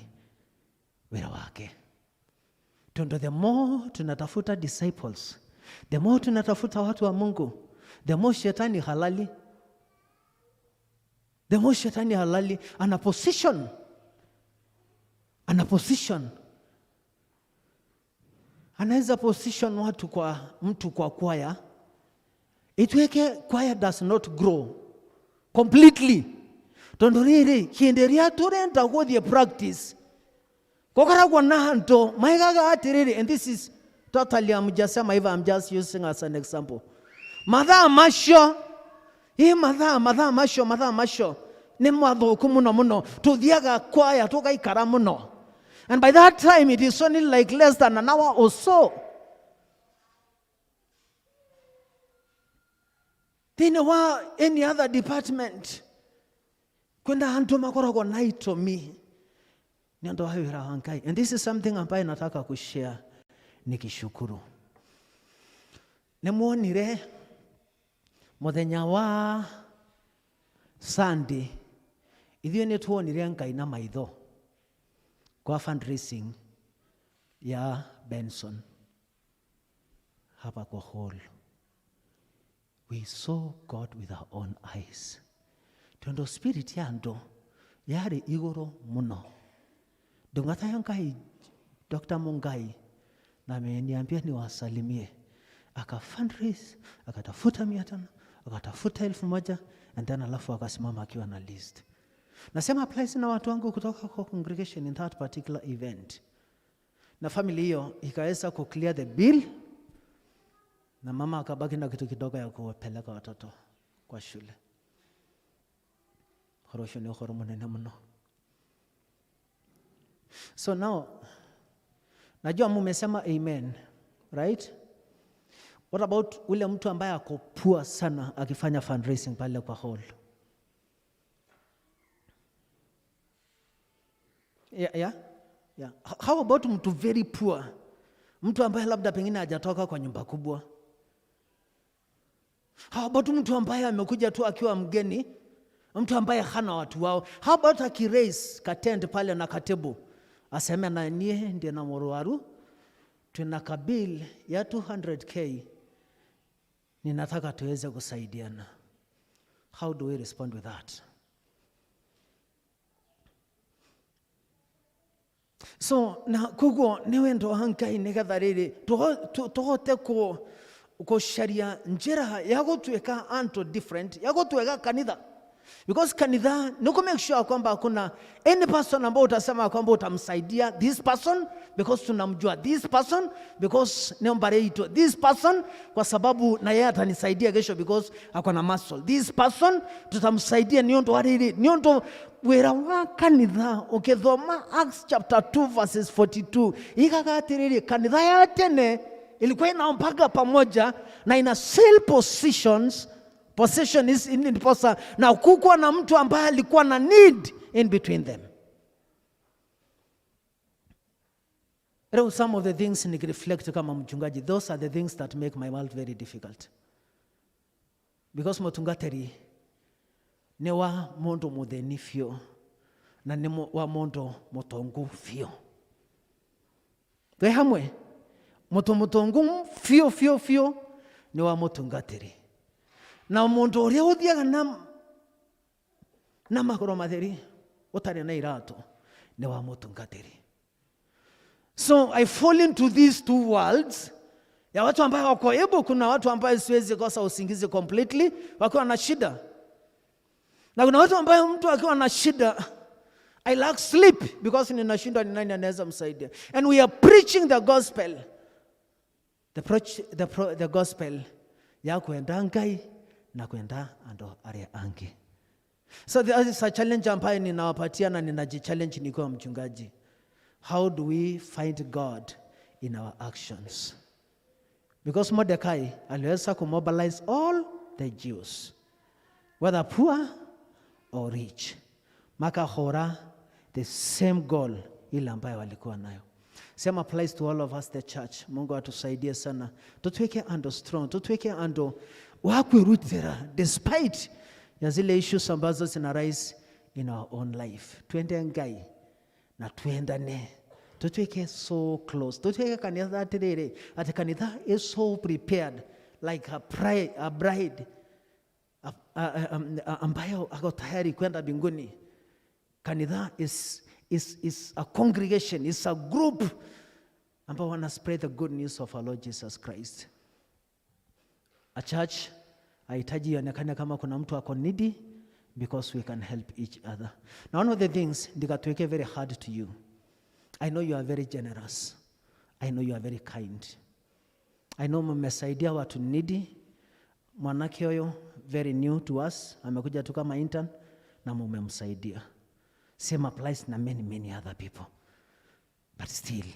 wĩra wake, tondũ the more tunatafuta disciples, the more tunatafuta watu wa Mungu, the more shetani halali, the more shetani halali. Ana position, ana position, anaweza position watu kwa mtu kwa kwaya ituweke choir does not grow completely, tondu riri hindi ria turenda guthie practice gukoragwo na andu maigaga atiriri. And this is totally, I'm just sema hivyo, I'm just using as an example. Mathaa macio ĩ mathaa mathaa macio mathaa macio nĩ mathũku mũno mũno, tuthiaga kwaya tugaikara mũno, and by that time it is only like less than an hour or so. Thĩinĩ wa any other department kwenda andu makoragwo na itũmi nĩ ũndũ wa wĩra wa Ngai. And this is something ambayo nataka kushare nikishukuru. Nĩ muonire mũthenya wa Sunday ithuĩ nĩ tuonire Ngai na maitho kwa fundraising ya Benson hapa kwa hall. We saw God with our own eyes, tondu spirit ya andu yarĩ igũrũ mũno. Ndungata ya Ngai Dr. Mungai na ameniambia niwasalimie, aka fundraise, akatafuta 500, akatafuta 1000, and then alafu akasimama akiwa na list. Nasema applies na watu wangu kutoka kwa congregation in that particular event, na family hiyo ikaweza ku clear the bill na mama akabaki na kitu kidogo ya kuwapeleka watoto kwa shule. Ũhoro ũcio nĩ ũhoro mũnene mũno. So now najua mumesema amen, right? What about ule mtu ambaye ako poor sana akifanya fundraising pale kwa hall? Yeah. How about mtu very poor, mtu ambaye labda pengine hajatoka kwa nyumba kubwa? How about mtu ambaye amekuja tu akiwa mgeni, mtu ambaye hana watu wao? How about akiraise katent pale na katibu aseme, na nie ndiye na mũrwaru, tuna kabill ya 200K, ninataka tuweze kusaidiana? How do we respond with that? So na koguo nĩ wendo wa Ngai nĩgetha rĩrĩ tũhote gũcaria njĩra ya gũtuĩka anto different, ya gũtuĩka kanitha, because kanitha ni ku make sure kwamba hakuna any person ambao utasema kwamba utamsaidia this person because tunamjua, this person because ni mbare itu, this person kwa sababu na yeye atanisaidia kesho because ako na muscle, this person tutamsaidia ni undu wa riri, ni undu wira wa kanitha. Ukithoma Acts chapter 2 verses 42, igaga atiriri, kanitha ya tene. ilikuwa inaombaga pamoja na ina sell positions position is in ndiposa na kukuwa na mtu ambaye alikuwa na need in between them. Leo some of the things nikireflect kama mchungaji, those are the things that make my world very difficult. Because mutungatiri ni wa mundu mutheni biũ na nĩ wa mundu mutongu biũ. Twĩ hamwe, mũndũ mũtongu biũ biũ biũ nĩ wa mũtungatĩri, na mũndũ ũrĩa ũthiaga na magũrũ matheri ũtarĩ na iratũ nĩ wa mũtungatĩri. So I fall into these two worlds ya watu ambao wako able. Kuna watu ambao siwezi kosa usingizi completely wakiwa na shida, na kuna watu ambao mtu akiwa na shida I lack sleep because ninashindwa ni nani anaweza msaidia. And we are preaching the gospel, the gospel ya kwenda Ngai na kwenda ando aria angi. So there is a challenge ambayo ninawapatia na ninajichallenge nikiwa mchungaji. How do we find God in our actions? Because Mordecai aliweza kumobilize all the Jews, whether poor or rich, makahora the same goal ile ambayo walikuwa nayo. Same applies to all of us, the church. Mungu atusaidie sana, tutuweke ando strong, tutuweke ando wakwirutira despite ya zile issues ambazo zina rise in our own life. Twende Ngai na twendane, tutuweke so close, tutuweke kanitha atiriri ati kanitha is so prepared like a bride ambayo ako tayari kwenda mbinguni. Kanitha is a congregation, is a group ambao wana spread the good news of our Lord Jesus Christ. A church haihitaji ionekane kama kuna mtu ako needy because we can help each other. Now, one of the things ndikatuweke very hard to you. I know you are very generous. I know you are very kind. I know mmesaidia watu needy. Mwanake huyo very new to us, amekuja tu kama intern na mumemsaidia. Same applies na many, many other people. But still,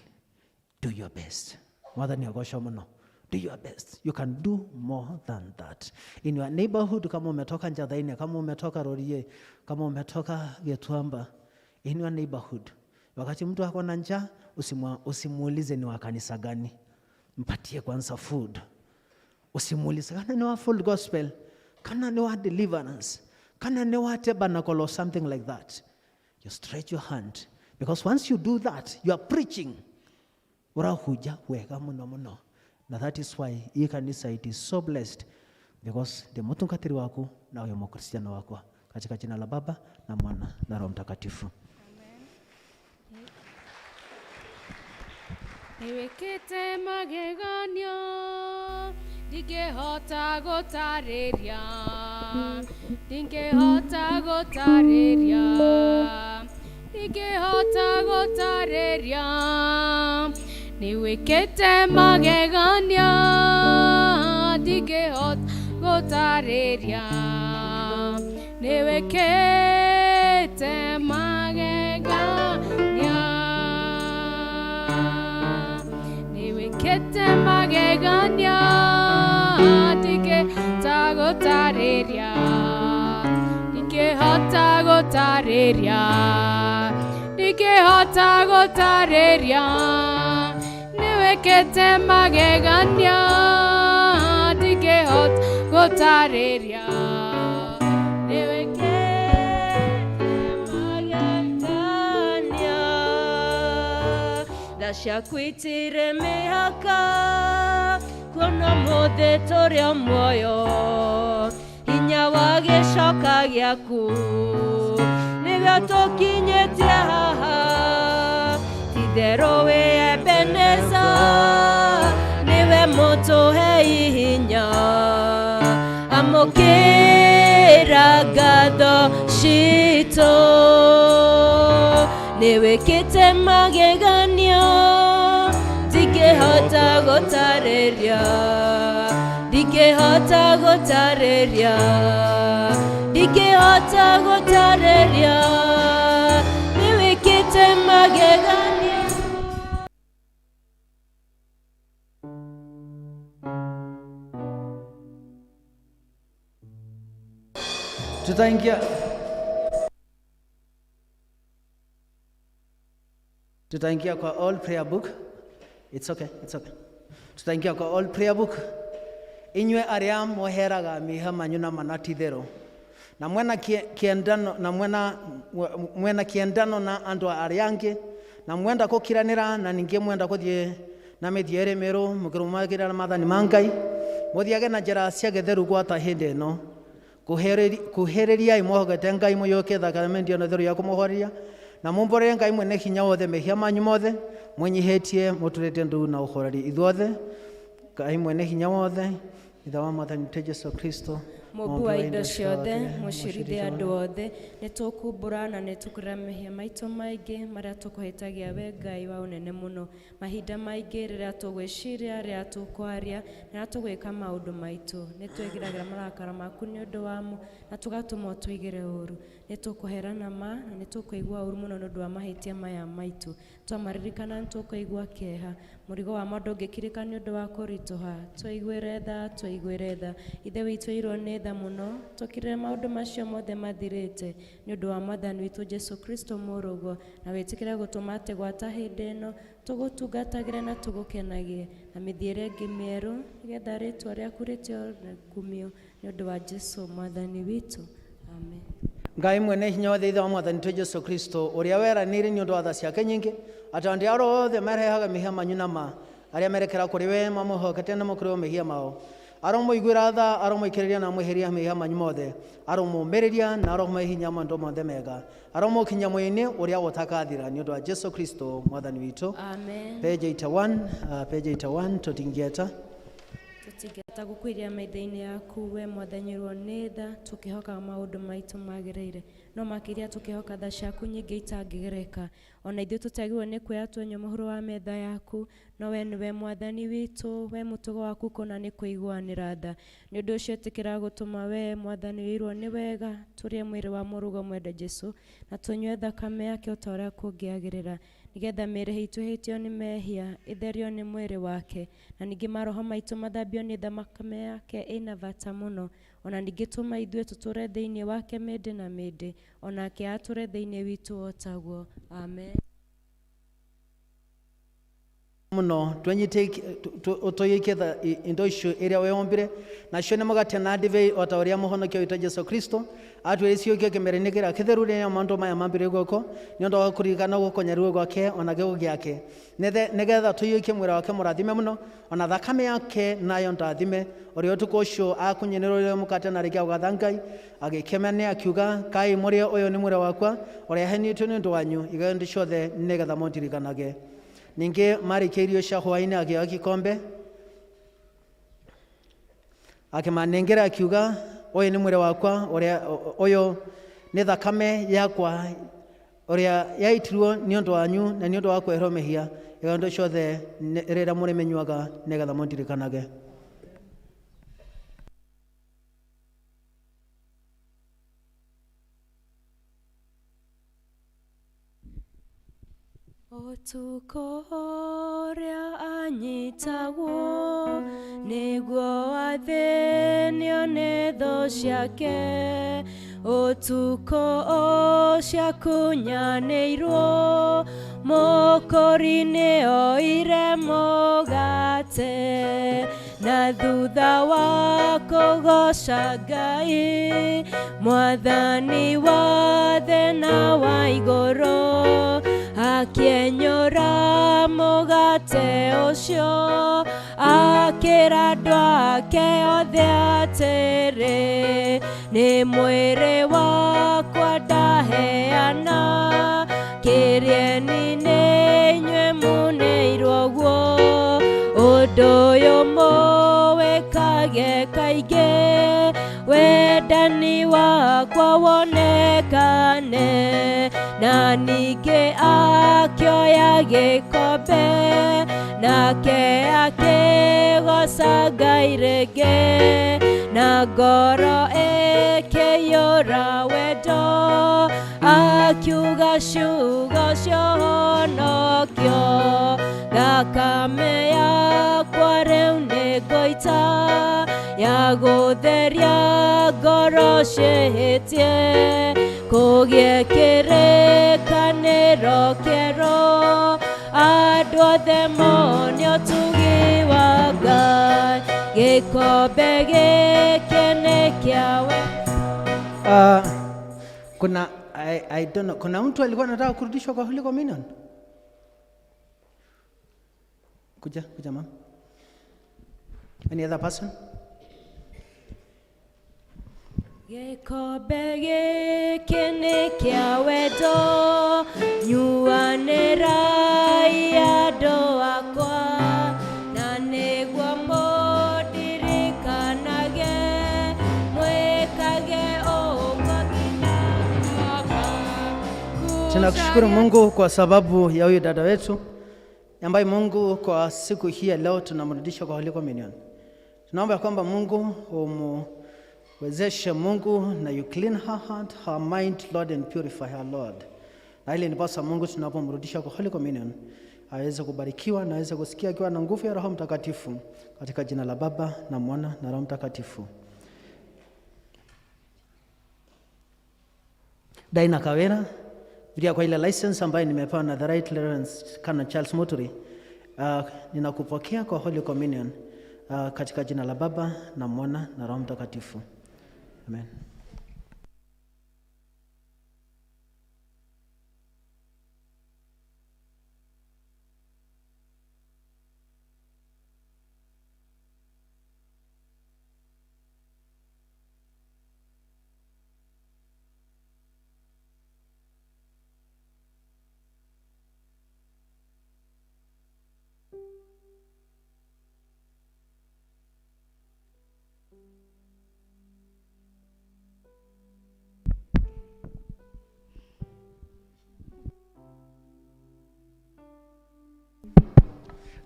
do your best. Mwathani agocwo muno. Do your best. You can do more than that. In your neighborhood, kama umetoka Njathaini, kama umetoka Rorie, kama umetoka Gituamba, in your neighborhood, wakati mtu ako na njaa, usimuulize ni wa kanisa gani. Mpatie kwanza food. Usimuulize kana ni wa Full Gospel, kana ni wa Deliverance, kana ni wa Tabernacle or something like that. You stretch your hand. Because once you do that, you are preaching. Urahuja wega muno muno. Na that is why hii kanisa it is so blessed, because the mutungatiri waku na uyo mukristiano wakwa. Katika jina la Baba na Mwana na Roho Mtakatifu. Niwikite mageganio ndingĩhota gũtarĩria, ndingĩhota gũtarĩria, ndingĩhota gũtarĩria. Nĩwĩkĩte magegania ndingĩhota gũtarĩria, nĩwĩkĩte magegania, nĩwĩkĩte magegania ndingĩhota gũtarĩria, ndingĩhota gũtarĩria, ndingĩhota gũtarĩria. Nĩwĩkĩte magegania ndingĩhota gũtarĩria, nĩwĩkĩte magegania. Tha ciaku itirĩ mĩhaka, kuona ũmũthĩ tũrĩ o muoyo, hinya wa gĩcoka gĩaku nĩwe ũtũkinyĩtie haha. Ti-itherũ wĩ Ebeneza, nĩwe mũtũhei hinya. Amũkĩra ngatho citũ, nĩwĩkĩte magegania ndingĩhota gũtarĩria, ndingĩhota gũtarĩria, ndingĩhota gũtarĩria. Nĩwĩkĩte magegania. Tutaingia tutaingia kwa all prayer book. It's okay, it's okay. Tutaingia kwa all prayer book. Inywe aria moheraga miha manyu na mana ti itherũ na mwena kiendano na mwena mwena kiendano na andu aria angi na mwenda gukiranira na ningi mwenda guthie na mithiere miru mukirumagira maathani ma Ngai muthiage na njira cia githeru gwata hindi ino kuhĩrĩriai mwĩhokete Ngai mũiyũkie thakame ndio theru ya kũmũhoreria na mumbũrĩre Ngai mwene hinya wothe mehia manyu mothe mwĩnyihĩtie mũturĩte ndu na ũhoreri ithuothe Ngai mwene hinya wothe ithe wa mwathani witũ Jesu Kristo. Mũmbi wa indo ciothe, mũcirithia andũ othe, nĩ tũkumbũra na nĩ tũkwĩra mehia maitũ maingĩ marĩa tũkũhĩtagia we Ngai wa ũnene mũno. Mahinda maingĩ rĩrĩa tũgwĩciria, rĩrĩa tũkwaria, na rĩrĩa tũgwĩka maũndũ maitũ, nĩ twĩgiragĩra marakara maku nĩ ũndũ wamo na tũgatũma ũtũigĩre ũru. Nĩ tũkũherana ma na nĩ tũkũigua ũru mũno nĩ ũndũ wa mahĩtia maya maitũ. Twamaririkana nĩ tũkũigua kĩeha. Mũrigo wamo ndũngĩkirĩka nĩ ũndũ wa kũritũha. Tũiguĩre tha, tũiguĩre tha. Ithe witũ ĩirwo nĩ tha mũno, tũkirĩre maũndũ macio mothe mathirĩte nĩ ũndũ wa mwathani witũ Jesu Kristo mũrũguo, na wĩtĩkĩre gũtũma atĩ gwata hĩndĩ ĩno tũgũtungatagĩre na tũgũkenagie na mĩthiĩre ĩngĩ mĩerũ, nĩgetha rĩtwa rĩaku rĩtĩo na kumio nĩ ũndũ wa Jesu mwathani witũ. Amen. Ngai mwene hinya wothe ithe wa mwathani witũ Jesu Kristo ũrĩa weranĩire nĩ ũndũ wa tha ciake nyingĩ atĩ andũ arĩa othe marehaga mehia manyu na ma arĩa merekera kũrĩ we mamũhokete na mũkũrĩwo mehia mao aromũiguĩra tha aromũikĩrĩria na amweheria mehia manyu mothe aromũmĩrĩria na aromũhe hinya maũndũ mothe mega aromũkinya mwĩinĩ ũrĩa ũtakathira nĩ ũndũ wa Jesu Kristo mwathani witũ. Amen. Page 81, page 81 tũtingĩeta. Tũtingĩhota gũkũiria maitho-inĩ yaku we mwathani ũrwo nĩ tha tũkĩhokaga maũndũ maitũ magĩrĩire no makĩria tũkĩhoka tha ciaku nyingĩ itangĩgereka ona ithuĩ tũtiagĩrĩirwo nĩ kuoya tuonywo mũhuro wa metha yaku no we nĩwe mwathani witũ we mũtugo waku kũna nĩ kũiguanĩra tha nĩ ũndũ ũcio ĩtĩkĩra gũtũma we mwathani wĩirwo nĩ wega tũrĩe mwĩrĩ wa mũrugo mwende Jesu na tũnyue thakame yake o ta ũrĩa kũngĩagĩrĩra nĩgetha mĩĩrĩ itũ ĩhĩtio nĩ mehia ĩtherio nĩ mwĩrĩ wake na ningĩ maroho maitũ mathambio nĩ thakame yake ĩna bata mũno ona ningĩ tũma ithuĩ tũtũre thĩinĩ wake mĩndĩ na mĩndĩ onake atũre thĩinĩ witũ o taguo. Amen. Muno twenyite utoyike indo icio iria weombire nacio nĩ mũgate na ndibei o ta ũrĩa mũhonokia witũ Jesu Kristo atwĩrĩciũkio kĩmere-inĩ kĩrĩa kĩtheru rĩrĩa maũndũ maya mambĩrĩirie gwĩkwo nĩ ũndũ wa kũririkana gũkonyerirwo gwake ona gĩkuũ gĩake nĩgetha tũiyũkie mwĩrĩ wake mũrathime mũno ona thakame yake nayo ndathime ũrĩa ũtukũ ũcio akunyanĩrwo mũkate na rĩngĩ agatha Ngai agĩkemania akiuga kai mũrĩo ũyũ nĩ mwĩrĩ wakwa ũrĩa heanĩtwo nĩ ũndũ wanyu igai indo ciothe nĩgetha mũndirikanage. Ningĩ marĩkia irio cia hwaĩ-inĩ akĩoya gĩkombe akĩmanengera akiuga ũyũ nĩ mwĩrĩ wakwa ũrĩa ũyũ nĩ thakame yakwa ũrĩa yaitirwo nĩ ũndũ wanyu na nĩ ũndũ wa kweherwo mehia igai indo ciothe rĩrĩa mũrĩmĩnyuaga nĩgetha mũndirikanage. Ũtukũ ũrĩa anyitagwo nĩguo athĩnio nĩ thũ ciake ũtukũ ũcio akunyanĩirwo mũkũri nĩ oire mũgate na thutha wa kũgoca Ngai mwathani wothe na wa igũrũ akĩenyũra mũgate ũcio akĩra andũ ake othe atĩrĩ nĩ mwĩrĩ wakwa ndaheana kĩrĩeni nĩ inyuĩ mũneirwo guo ũndũ ũyũ mũwĩkage kaingĩ wendani wakwa wonekane na ningĩ akĩoya gĩkombe nake akĩgoca Ngai rĩngĩ na ngoro ĩkĩiyũra wendo akiuga ciugo cia ũhonokio thakame yakwa rĩu nĩ ngũita Ya gũtheria ngoro ciĩhĩtie kũgĩe kĩrĩkanĩro kĩerũ andũ othe mone ũtugi wa Ngai gĩkombe gĩkĩ nĩ kĩa we. Kuna I don't know, kuna mtu alikuwa anataka kurudishwa kwa Holy Communion? Kuja, kuja ma'am. Any other person? Gĩkombe gĩkĩ nĩ kĩa wendo nyuanĩrai andũ akwa na nĩguo mũndirikanage mwĩkage ũguo nginya. Tunakushukuru Mungu kwa sababu ya huyu dada wetu ambaye Mungu kwa siku hii ya leo tunamrudisha kwa Holy Communion. Tunaomba kwamba Mungu umuwezeshe Mungu na you clean her heart, her mind, Lord, and purify her, Lord. Na ili nipasa Mungu tunapomrudisha kwa Holy Communion aweze kubarikiwa na aweze kusikia akiwa na nguvu ya Roho Mtakatifu, katika jina la Baba na Mwana na Roho Mtakatifu. Daina Kawera, kupitia kwa ile license ambayo nimepewa na the Right Reverend Canon Charles Muturi, ninakupokea kwa Holy Communion katika jina la Baba na Mwana na Roho Mtakatifu. Amen.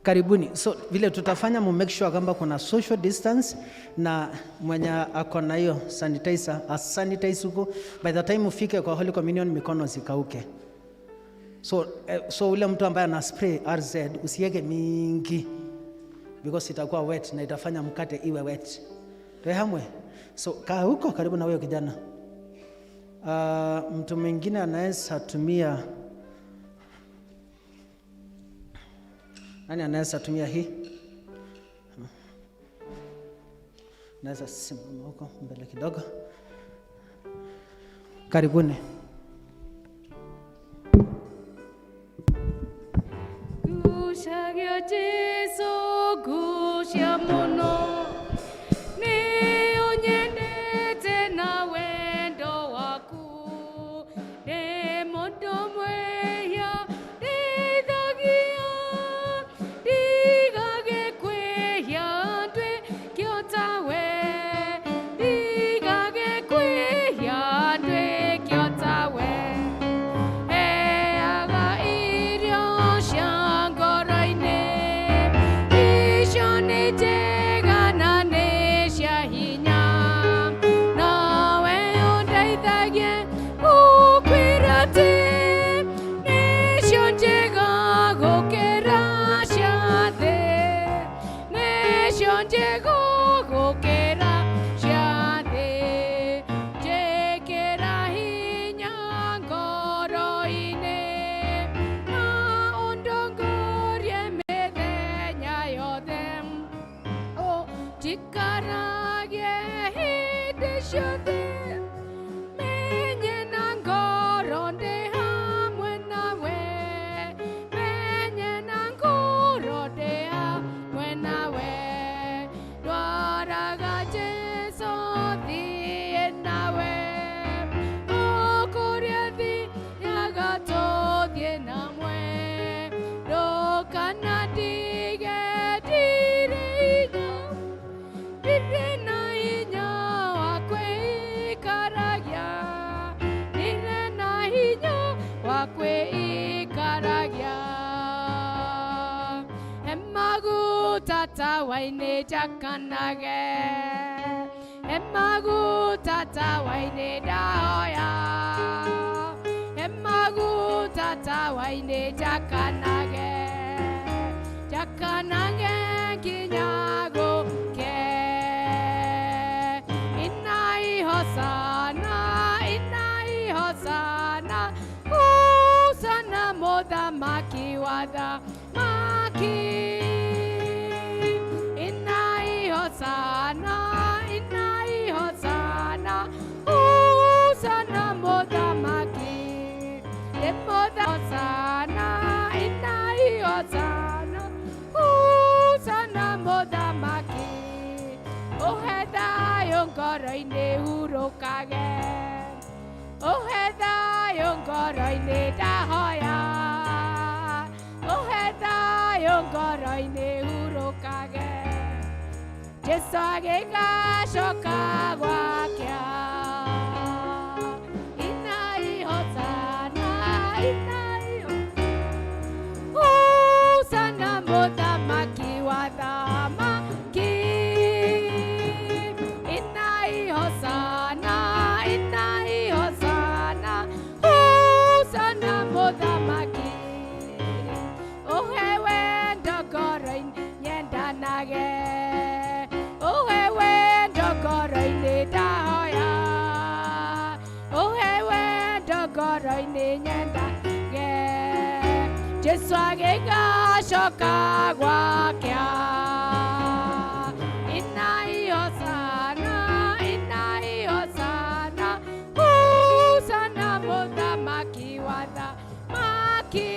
Karibuni. So vile tutafanya, mu make sure kwamba kuna social distance na mwenye ako na hiyo sanitizer asanitize huko. By the time ufike kwa Holy Communion mikono zikauke. So ule mtu ambaye ana spray RZ usiweke mingi because itakuwa wet na itafanya mkate iwe wet. Tuhamwe. So kaa huko karibu na huyo kijana. Mtu mwingine anaweza tumia, nani anaweza tumia hii? Naweza simama huko mbele kidogo. Karibuni. Gucagia Jesu, gucia mũno, nĩ ũnyendete na wendo waku, ndĩ mũndũ mwĩhia ndeithagia ndigage kwĩhia nduĩke o tawe, ndigage kwĩhia nduĩke o tawe. Heaga irio cia ngoro-inĩ, icio nĩ njega na nĩ cia hinya, nawe ũndeithagie gũkwĩra atĩ nĩcio njega gũkĩra cia thĩ, nĩcio njega gũkĩra cia thĩ. Njĩkĩra hinya ngoro-inĩ na ũndongorie mĩthenya yothe, ũnjikaragie hĩndĩ ciothe, menye na ngoro ndĩ hamwe nawe, menye na ngoro ndĩ hamwe nawe. Ndwaraga Jesũ thiĩ nawe, o kũrĩa thiaga tũthiĩ namwe, ndũkanandige ndirĩ hinya, ndirĩ na hinya wa kwĩikaragia, ndirĩ na hinya wa kwĩikaragia. He maguta tawa-inĩ njakanage, he maguta tawa-inĩ ndahoya, he maguta tawa-inĩ njakanage, njakanage nginya gũke. wa thamaki. Inai hosana, inai hosana, hosana muthamaki. Hosana, inai hosana, hosana muthamaki. Ohe thayũ ngoro-inĩ hurũkage, ohe thayũ ngoro-inĩ ndahoya, ohe thayũ ngoro-inĩ hurũkage. Jesu agĩgacoka gwake. Inai hosana, inai hosana muthamaki wa thamaki. Inai hosana, inai hosana, hosana muthamaki. Ohe wendo ngoro-inĩ nyendanage, ohe wendo ngoro-inĩ ndahoya, ohe wendo ngoro-inĩ nyendage. Jesu agĩgacoka gwake. Inai hosana, inai hosana, hosana muthamaki wa thamaki.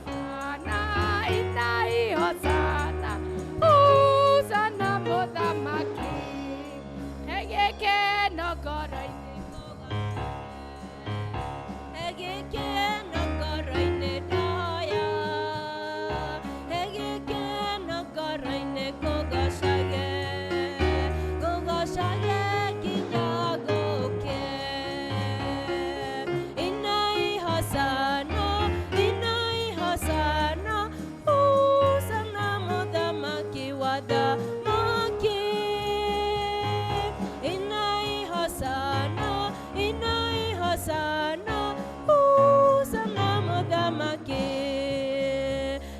Hosana, inai hosana, hosana muthamaki. Hegĩkeno ngoro-inĩ Hegĩkeno ngoro-inĩ ndahoya, hegĩkeno ngoro-inĩ ngũgocage, ngũgocage nginya gũkĩe. Inai hosana, inai hosana, hosana muthamaki wa thamaki. Inai hosana, inai hosana, hosana muthamaki.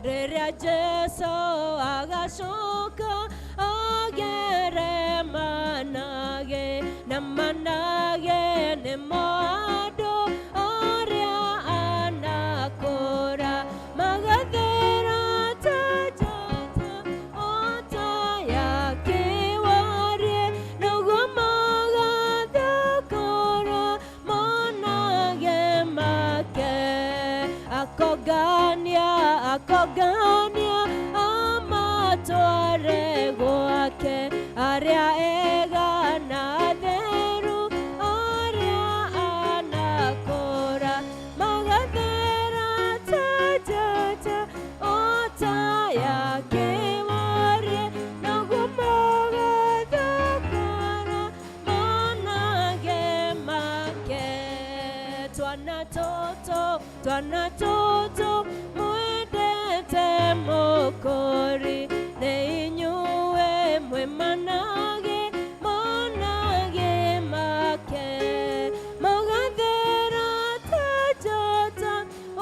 Rĩrĩa Jesũ agacoka agere manage, na manage nĩmo andũ arĩa anakũra, magathera ta njata o ta ya kĩwarie, noguo magathakũra monage make. Akogania, akogania amatware gwake, arĩa ega na atheru, arĩa anakũra, magathera ta njata o ta ya kĩwarie, noguo magathakũra monage make. Twana tũtũ, twana tũtũ, mwendete mũkũri, nĩ inyuĩ mwĩ manage, monage make. Magathera ta njata o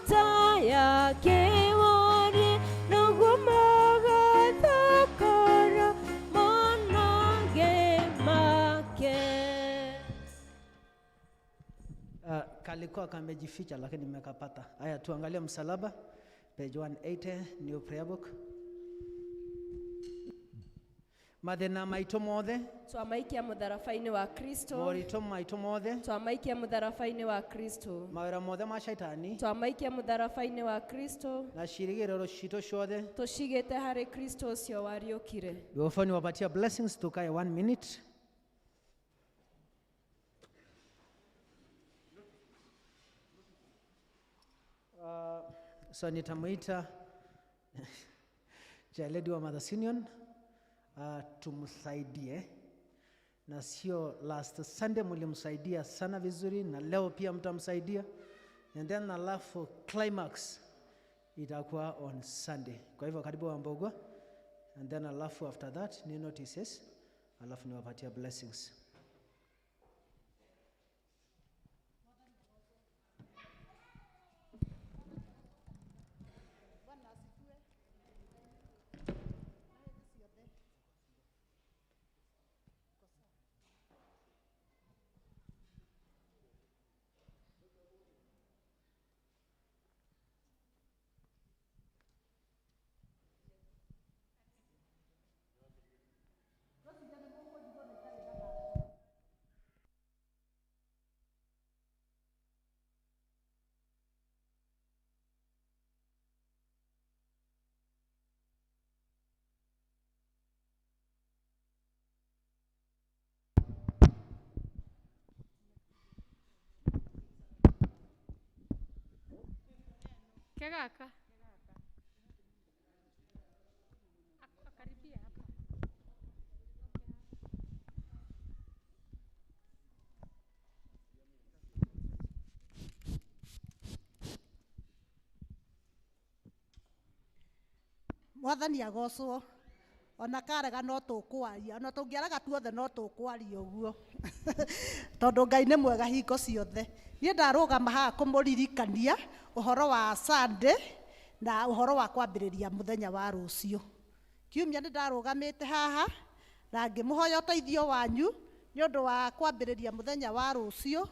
ta ya kĩwarie, noguo magathakũra monage make. Kalikuwa kamejificha lakini nimekapata. Haya, tuangalie msalaba, page 180, New Prayer Book. Mathĩna maitũ mothe, Twamaikia mũtharaba-inĩ wa Kristo. Moritũ maitũ mothe, Twamaikia mũtharaba-inĩ wa Kristo. Mawĩra mothe ma shaitani, Twamaikia mũtharaba-inĩ wa Kristo. Na ciĩrĩgĩrĩro citũ ciothe. Tũcigĩte harĩ Kristo ũcio wariũkire. Before niwapatia blessings, tukae 1 minute. So nitamuita Chairlady wa Mothers Union tumsaidie, na sio last Sunday mlimsaidia sana vizuri, na leo pia mtamsaidia, and then alafu climax itakuwa on Sunday. Kwa hivyo karibu Wambogwa, and then alafu after that ni notices, alafu niwapatia blessings. Ke gaka. Akaribia hapa. Mwathani agocwo ona karega no tũkwaria ona tũngĩaraga tuothe no tũkwaria ũguo tondũ Ngai nĩ mwega hingo ciothe. Niĩ ndarũgama haha kũmũririkania ũhoro wa Sunday na ũhoro wa kwambĩrĩria mũthenya wa rũciũ. Kiumia nĩ ndarũgamĩte haha na ngĩmũhoya ũteithio wanyu nĩ ũndũ wa kwambĩrĩria mũthenya wa rũciũ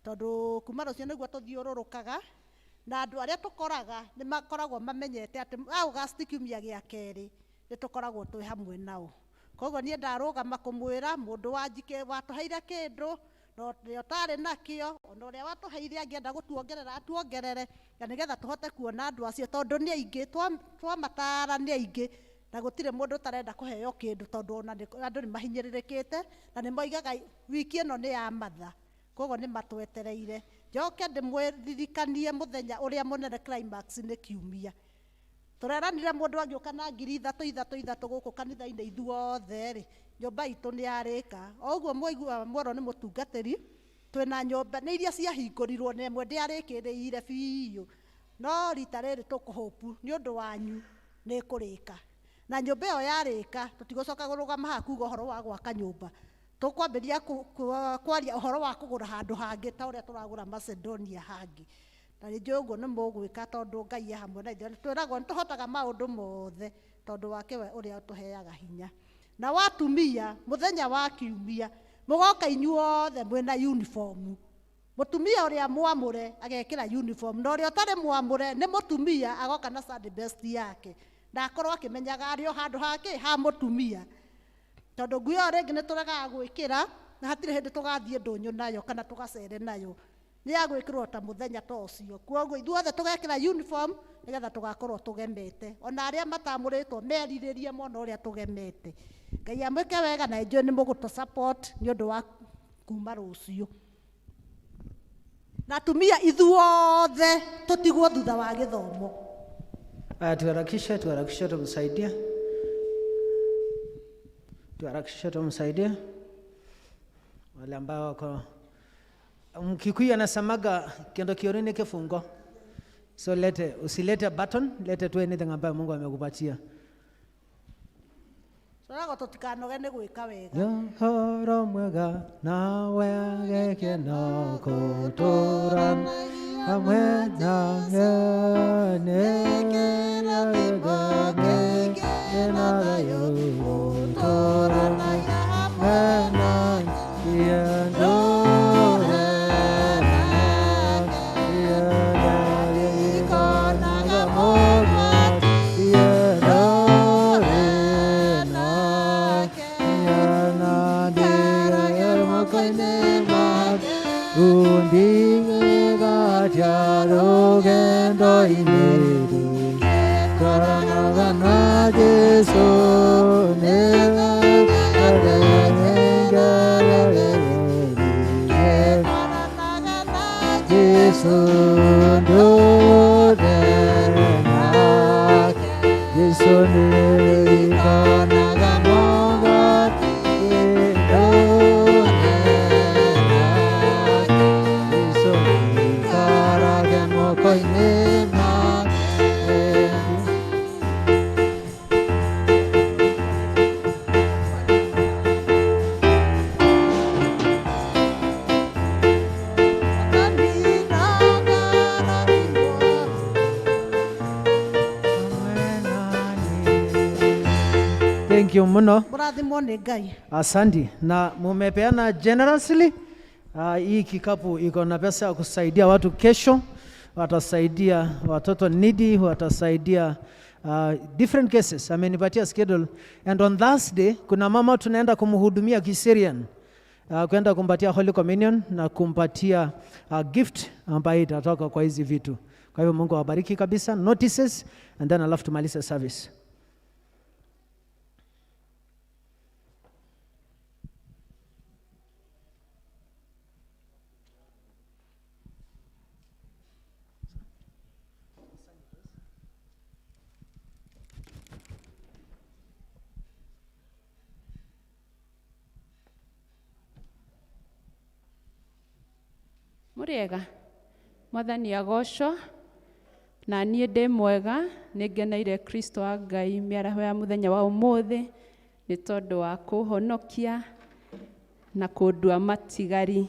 tondũ kuma rũciũ nĩguo tũthiũrũrũkaga na andũ arĩa tũkoraga nĩ makoragwo mamenyete atĩ August kiumia gĩa kerĩ nĩ tũkoragwo twĩ hamwe nao. Koguo niĩ ndarũgama kũmwĩra mũndũ wanjike watũheire kĩndũ na ũrĩa ũtarĩ nakĩo ona ũrĩa watũheire angĩenda gũtuongerera atuongerere na nĩgetha tũhote kuona andũ acio tondũ nĩ aingĩ twamatara nĩ aingĩ na gũtirĩ mũndũ ũtarenda kũheo kĩndũ tondũ ona andũ nĩ mahinyĩrĩrĩkĩte na nĩ moigaga wiki ĩno nĩ ya matha koguo nĩ matwetereire. Njoke ndĩmwĩririkanie mũthenya ũrĩa mũnene climax nĩ kiumia. Tũreranire mũndũ angĩũka na ngiri ithatũ ithatũ ithatũ gũkũ kanitha-inĩ ithuothe rĩ, nyũmba itũ nĩ yarĩka. O ũguo mwaigua mwerwo nĩ mũtungatĩri, twĩna nyũmba nĩ iria ciahingũrirwo na ĩmwe ndĩarĩkĩrĩire biũ, no rita rĩrĩ tũkũhũpu nĩ ũndũ wanyu nĩ ĩkũrĩka. Na nyũmba ĩyo yarĩka tũtigũcoka kũrũgama haha kuga ũhoro wa gwaka nyũmba. Tũkwambĩrĩria kwaria ũhoro wa kũgũra handũ hangĩ ta ũrĩa tũragũra Macedonia hangĩ. Na nĩ ũguo nĩ mũgwĩka tondũ Ngai e hamwe na ithuĩ. Twĩragwo nĩ tũhotaga maũndũ mothe tondũ wake we ũrĩa ũtũheaga hinya. Na watumia mũthenya wa kiumia mũgoka inyuothe mwĩna uniform. Mũtumia ũrĩa mwamũre agekĩra uniform na ũrĩa ũtarĩ mwamũre nĩ mũtumia agoka na Sunday best yake na akorwo akĩmenyaga arĩ o handũ hake ha mũtumia tondũ nguo ĩyo rĩngĩ nĩ tũregaga gwĩkĩra na hatirĩ hĩndĩ tũgathiĩ ndũnyũ nayo kana tũgacere nayo nĩ ya gwĩkĩrwo ta mũthenya ta ũcio. Kwoguo ithuothe tũgekĩra uniform nĩgetha tũgakorwo tũgemete ona arĩa matamũrĩtwo merirĩrie mona ũrĩa tũgemete. Ngai amwĩke wega na njũĩ nĩ mũgũtũ support nĩ ũndũ wa kuma rũciũ. Na atumia ithuothe tũtigwo thutha wa gĩthomo. Aya, tuharakishe tuharakishe tumsaidie. Tuharakishe tumsaidie. Wale ambao wako Mkikuyu anasemaga kendo kiorini kifungo. So lete, usilete button, lete tu anything ambayo Mungu amekupatia. Tũragwo tũtikanoge nĩ gwĩka wega. Ũhoro mwega nawe gĩkeno gũtũũra hamwe nawe nĩ kĩrathimo gũtũũra hamwe nawe Thank you muno. Mũrathimwo nĩ Ngai. Asante. Na mumepeana generously. Hii kikapu iko na pesa ya kusaidia watu kesho, watasaidia watoto needy, watasaidia different cases. Amenipatia schedule. And on Thursday kuna mama tunaenda kumhudumia Kiserian. Kwenda kumpatia Holy Communion na kumpatia gift ambayo itatoka kwa hizi vitu. Kwa hivyo Mungu awabariki kabisa. Notices and then alafu tumalize service. Tũrĩ ega, Mwathani agocwo. Na niĩ ndĩ mwega, nĩ ngeneire Kristo wa Ngai mĩaraho ya mũthenya wa ũmũthĩ nĩ tondũ wa kũhonokia na kũndua matigari.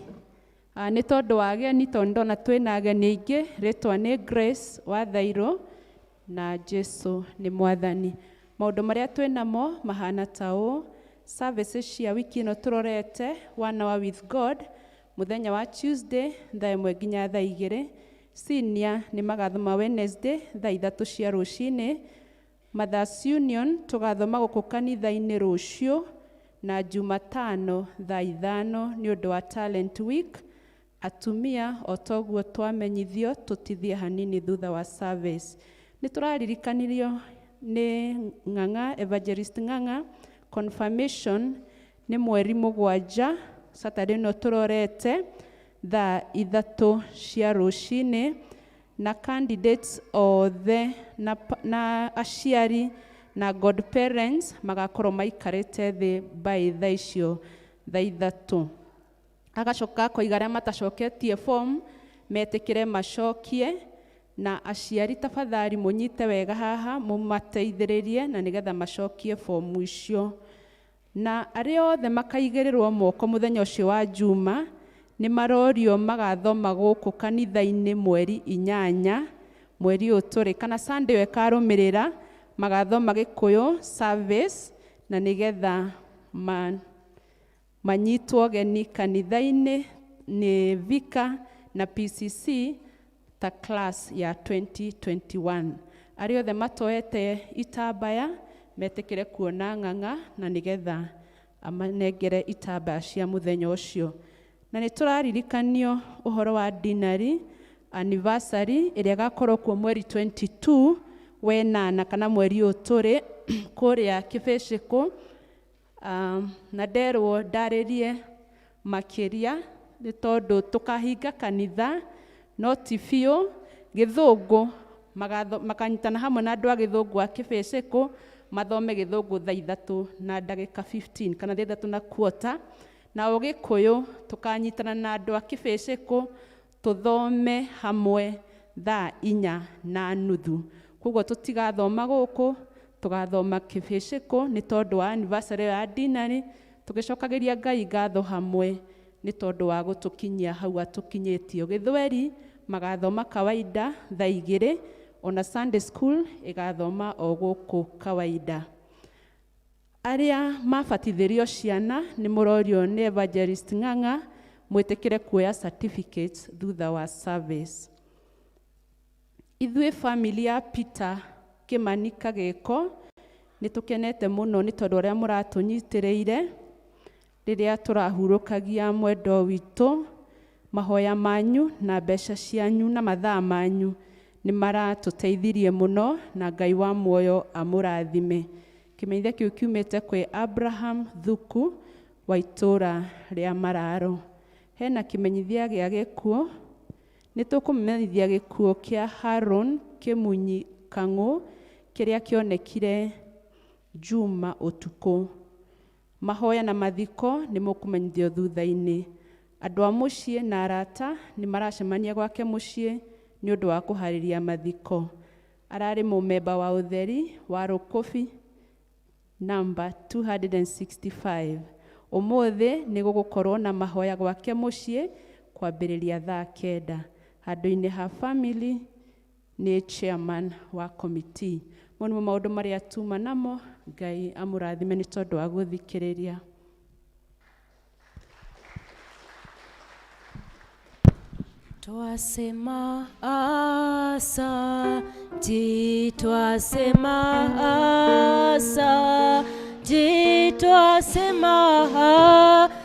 Nĩ tondũ wa ageni, tondũ ndona twĩna ageni aingĩ, rĩtwa nĩ Grace wa Thairũ na Jesu nĩ Mwathani. Maũndũ marĩa twĩnamo mahana ta ũũ: services cia wiki ĩno tũrorete One Hour with God mũthenya wa Tuesday thaa 1 nginya thaa 2. Senior nĩ magathoma Wednesday thaa 3 cia rũcinĩ. Mothers Union tũgathoma gũkũ kanitha-inĩ rũciũ na Jumatano thaa 5 nĩ ũndũ wa Talent Week. Atumia o toguo twamenyithio tũtithie hanini thutha wa service. Nĩ tũraririkanirio nĩ Ng'ang'a, Evangelist Ng'ang'a, confirmation nĩ mweri 7, Saturday ĩno tũrorete, thaa 3 cia rũcinĩ, na candidates othe na aciari na godparents magakorwo maikarĩte thĩ by thaa icio thaa 3. Agacoka akoiga arĩa matacoketie form metĩkĩre macokie, na aciari tafadhali mũnyite wega haha mũmateithĩrĩrie na nĩgetha macokie fomu icio. Na arĩa othe makaigĩrĩrwo moko mũthenya ũcio wa Juma nĩ marorio magathoma gũkũ kanitha-inĩ mweri 8 mweri ũyũ tũrĩ, kana Sunday ĩyo ĩkarũmĩrĩra, magathoma Gĩkũyũ service na nĩgetha manyitwo geni kanitha-inĩ nĩ Vika na PCC ta class ya 2021. Arĩa othe matoete itambaya metĩkĩre kuona Ng'ang'a na nĩgetha amanengere itambaya cia mũthenya ũcio. Na nĩ tũraririkanio ũhoro wa dinari anniversary ĩrĩa ĩgakorwo kuo mweri 22 wenana kana mweri ũyũ tũrĩ kũrĩa Kĩbĩcĩkũ. Na nderwo ndarĩrie makĩria nĩ tondũ tũkahinga kanitha no ti biũ. Gĩthũngũ makanyitana hamwe na andũ a Gĩthũngũ a Kĩbĩcĩkũ mathome Gĩthũngũ thaa 3 na ndagĩka 15 kana thaa 3 na quarter, na Ũgĩkũyũ tũkanyitana na andũ a Kĩbĩcĩkũ tũthome hamwe thaa 4 na nuthu. Koguo tũtigathoma gũkũ, tũgathoma Kĩbĩcĩkũ nĩ tondũ wa anniversary ya dinari, tũgĩcokagĩria Ngai ngatho hamwe nĩ tondũ wa gũtũkinyia hau atũkinyĩtio. Gĩthweri magathoma kawaida thaa 2, ona Sunday school ĩgathoma o gũkũ kawaida. Arĩa mabatithĩrio ciana nĩ mũrorio nĩ Evangelist Ng'ang'a mwĩtĩkĩre kuoya certificates thutha wa service. Ithuĩ family ya Peter Kĩmani Kagĩko nĩ tũkenete mũno nĩ tondũ ũrĩa mũratũnyitĩrĩire rĩrĩa tũrahurũkagia mwendwa witũ. Mahoya manyu na mbeca cianyu na mathaa manyu nĩ maratũteithirie mũno, na Ngai wa muoyo amũrathime. Kĩmenyithia kĩu kiumĩte kwĩ Abraham Thuku wa itũũra rĩa Mararo. Hena kĩmenyithia gĩa gĩkuũ, nĩ tũkũmenyithia gĩkuũ kĩa Haron Kĩmunyi Kang'ũ kĩrĩa kĩonekire Juma ũtukũ. Mahoya na mathiko nĩ mũkũmenyithio thutha-inĩ. Andũ a mũciĩ na arata nĩ maracemania gwake mũciĩ nĩ ũndũ wa kũharĩria mathiko. Ararĩ mũmemba wa ũtheri wa Rũkũbi namba 265. Ũmũthĩ nĩ gũgũkorwo na mahoya gwake mũciĩ kwambĩrĩria thaa 9. Handũ-inĩ ha family nĩ chairman wa committee. Mau nĩmo maũndũ marĩa tuma namo. Ngai amũrathime nĩ tondũ wa gũthikĩrĩria. Twasema asante, twasema asante, twasema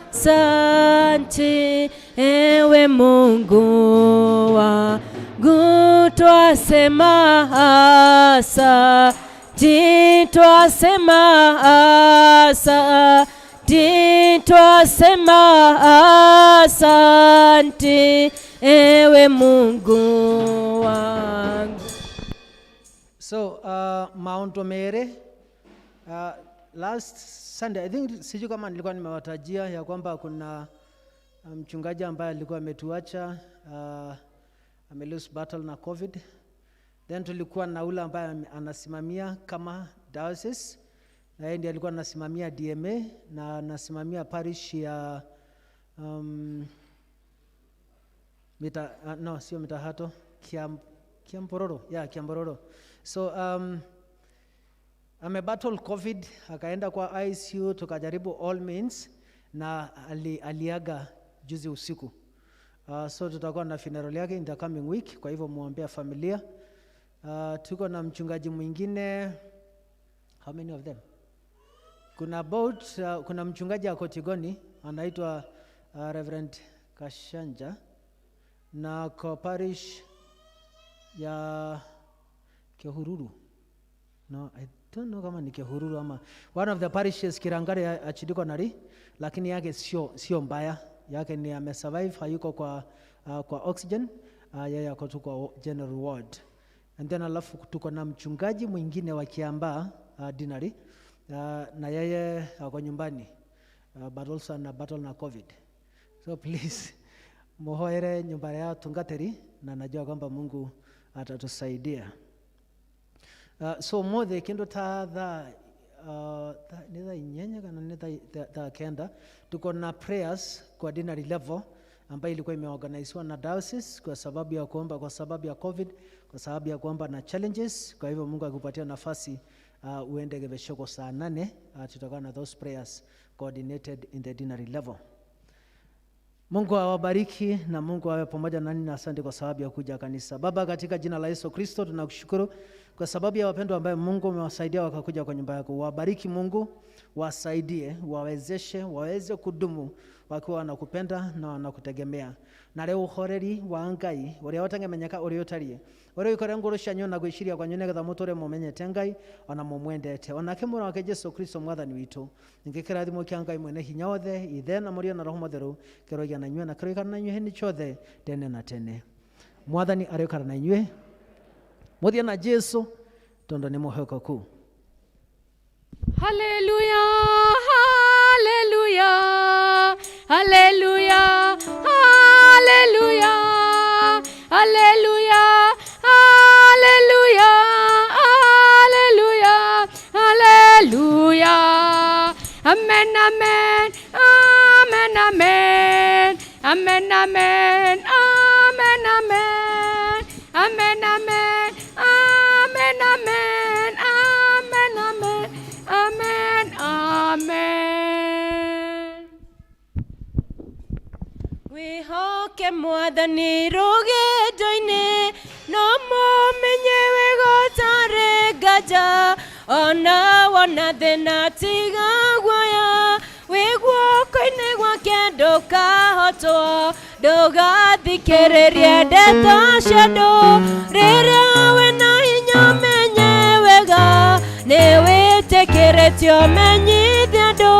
asante, ewe Mungu wangu. Twasema asante, twasema asante, twasema asante, ewe Mungu wangu. So Mount Omere, last Sunday I think, sijui kama nilikuwa nimewatajia ya kwamba kuna mchungaji ambaye alikuwa ametuacha, ame lose battle na COVID. Then tulikuwa na ule ambaye anasimamia kama diocese, na yeye ndiye alikuwa anasimamia DMA na anasimamia parish ya Mita, no, sio Mitahato, Kiampororo, yeah, Kiampororo. So ame battle COVID, akaenda kwa ICU, tukajaribu all means na aliaga juzi usiku. So tutakuwa na funeral yake in the coming week, kwa hivyo muombea familia. Tuko na mchungaji mwingine, how many of them? Kuna about, kuna mchungaji ako Tigoni anaitwa Reverend Kashanja na kwa parish ya Kehururu. No, I don't know kama ni Kehururu ama one of the parishes Kirangare Archdeaconry, lakini yake sio mbaya. Yake ni amesurvive, hayuko kwa oxygen, yeye ako tu kwa general ward. And then alafu tuko na mchungaji mwingine wa Kiambaa Deanery, na yeye ako nyumbani, but also ana battle na COVID. So please muhoere nyumba ya tungateri, na najua kwamba Mungu atatusaidia. So mothe kindu ta thaa ni thaa inyanya kana ni thaa 9 tuko na prayers kwa deanery level ambayo ilikuwa imeorganiziwa na diocese kwa sababu ya kuomba, kwa sababu ya COVID, kwa sababu ya kuomba na challenges. Kwa hivyo Mungu akupatia nafasi, uende Geveshoko saa 8, tutakuwa na those prayers coordinated in the deanery level. Mungu awabariki na Mungu awe pamoja nanyi, na asante kwa sababu ya kuja kanisa. Baba, katika jina la Yesu Kristo tunakushukuru kwa sababu ya wapendwa ambaye Mungu umewasaidia wakakuja kwa nyumba yako. Wabariki Mungu, wasaidie, wawezeshe, waweze kudumu wakiwa wanakupenda na wanakutegemea. Na leo uhoreri wa Ngai uria utangemenyeka uria utarie, uria wikore ngoro cianyu na gwiciria kwanyu nigetha muture mumenyete Ngai ona mumwendete, ona kimura wake Jesu Kristo mwathani witu. Ningi kirathimo kia Ngai mwene hinya wothe, Ithe na Mũriũ na Roho Mũtheru, kĩroigĩa na inyuĩ na kĩroikara na inyuĩ hĩndĩ ciothe tene na tene. Mwathani arĩikara na inyuĩ. Mũthiĩ na Jesu tondũ nĩ mwĩhokeku. Hallelujah, hallelujah, hallelujah, hallelujah, hallelujah, hallelujah, hallelujah, hallelujah. Amen, amen, amen, amen, amen, amen, amen, amen, amen, amen, amen, amen, amen, amen, amen, amen. Wĩhoke Mwathani rũgendo-inĩ, no mũmenye wega ũtarĩ nganja, ona wona thĩna tiga guoya, wĩ guoko-inĩ gwake ndũkahotwo, ndũgathikĩrĩrie ndeto cia andũ, rĩrĩa wĩna hinya ũmenye wega, nĩ wĩtĩkĩrĩtio menyithie andũ,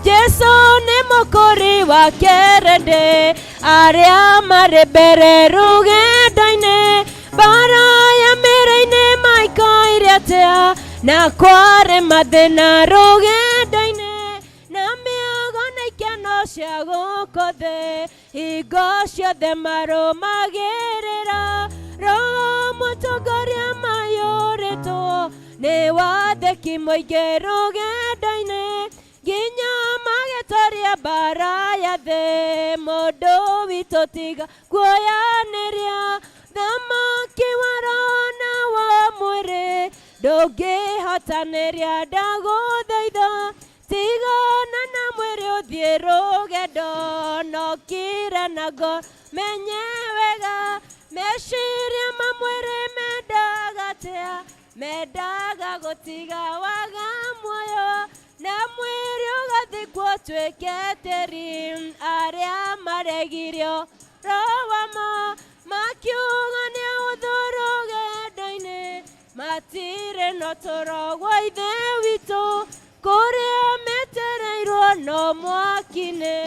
Jesu nĩ mũkũri wa kĩrĩndĩ, arĩa marĩ mbere rũgendo-inĩ, mbara ya mĩrĩ-inĩ maikaire atĩa, na kwarĩ mathĩna rũgendo-inĩ, na mĩago na ikeno cia gũkũ thĩ, hingo ciothe marũmagĩrĩra, Roho mũtongoria maiyũrĩtwo nĩ wathĩki mũingĩ rũgendo-inĩ, nginya magĩtoria mbara ya thĩ, mũndũ witũ tiga kuoyanĩria, thamaki wa roho na wa mwĩrĩ, ndũngĩhotanĩria ndagũthaitha, tigana na mwĩrĩ ũthiĩ rũgendo, no kire na ngoro menye wega, meciria ma mwĩrĩ mendaga atĩa, mendaga gũtiga waga muoyo, na mwĩrĩ ũgathikwo ũtuĩke tĩri, arĩa maregirio roho wa ma, makiuga nĩ ũthũ rũgendo-inĩ, matirĩ na ũtũũro wa Ithe witũ, kũrĩa metereirwo no mwaki-inĩ.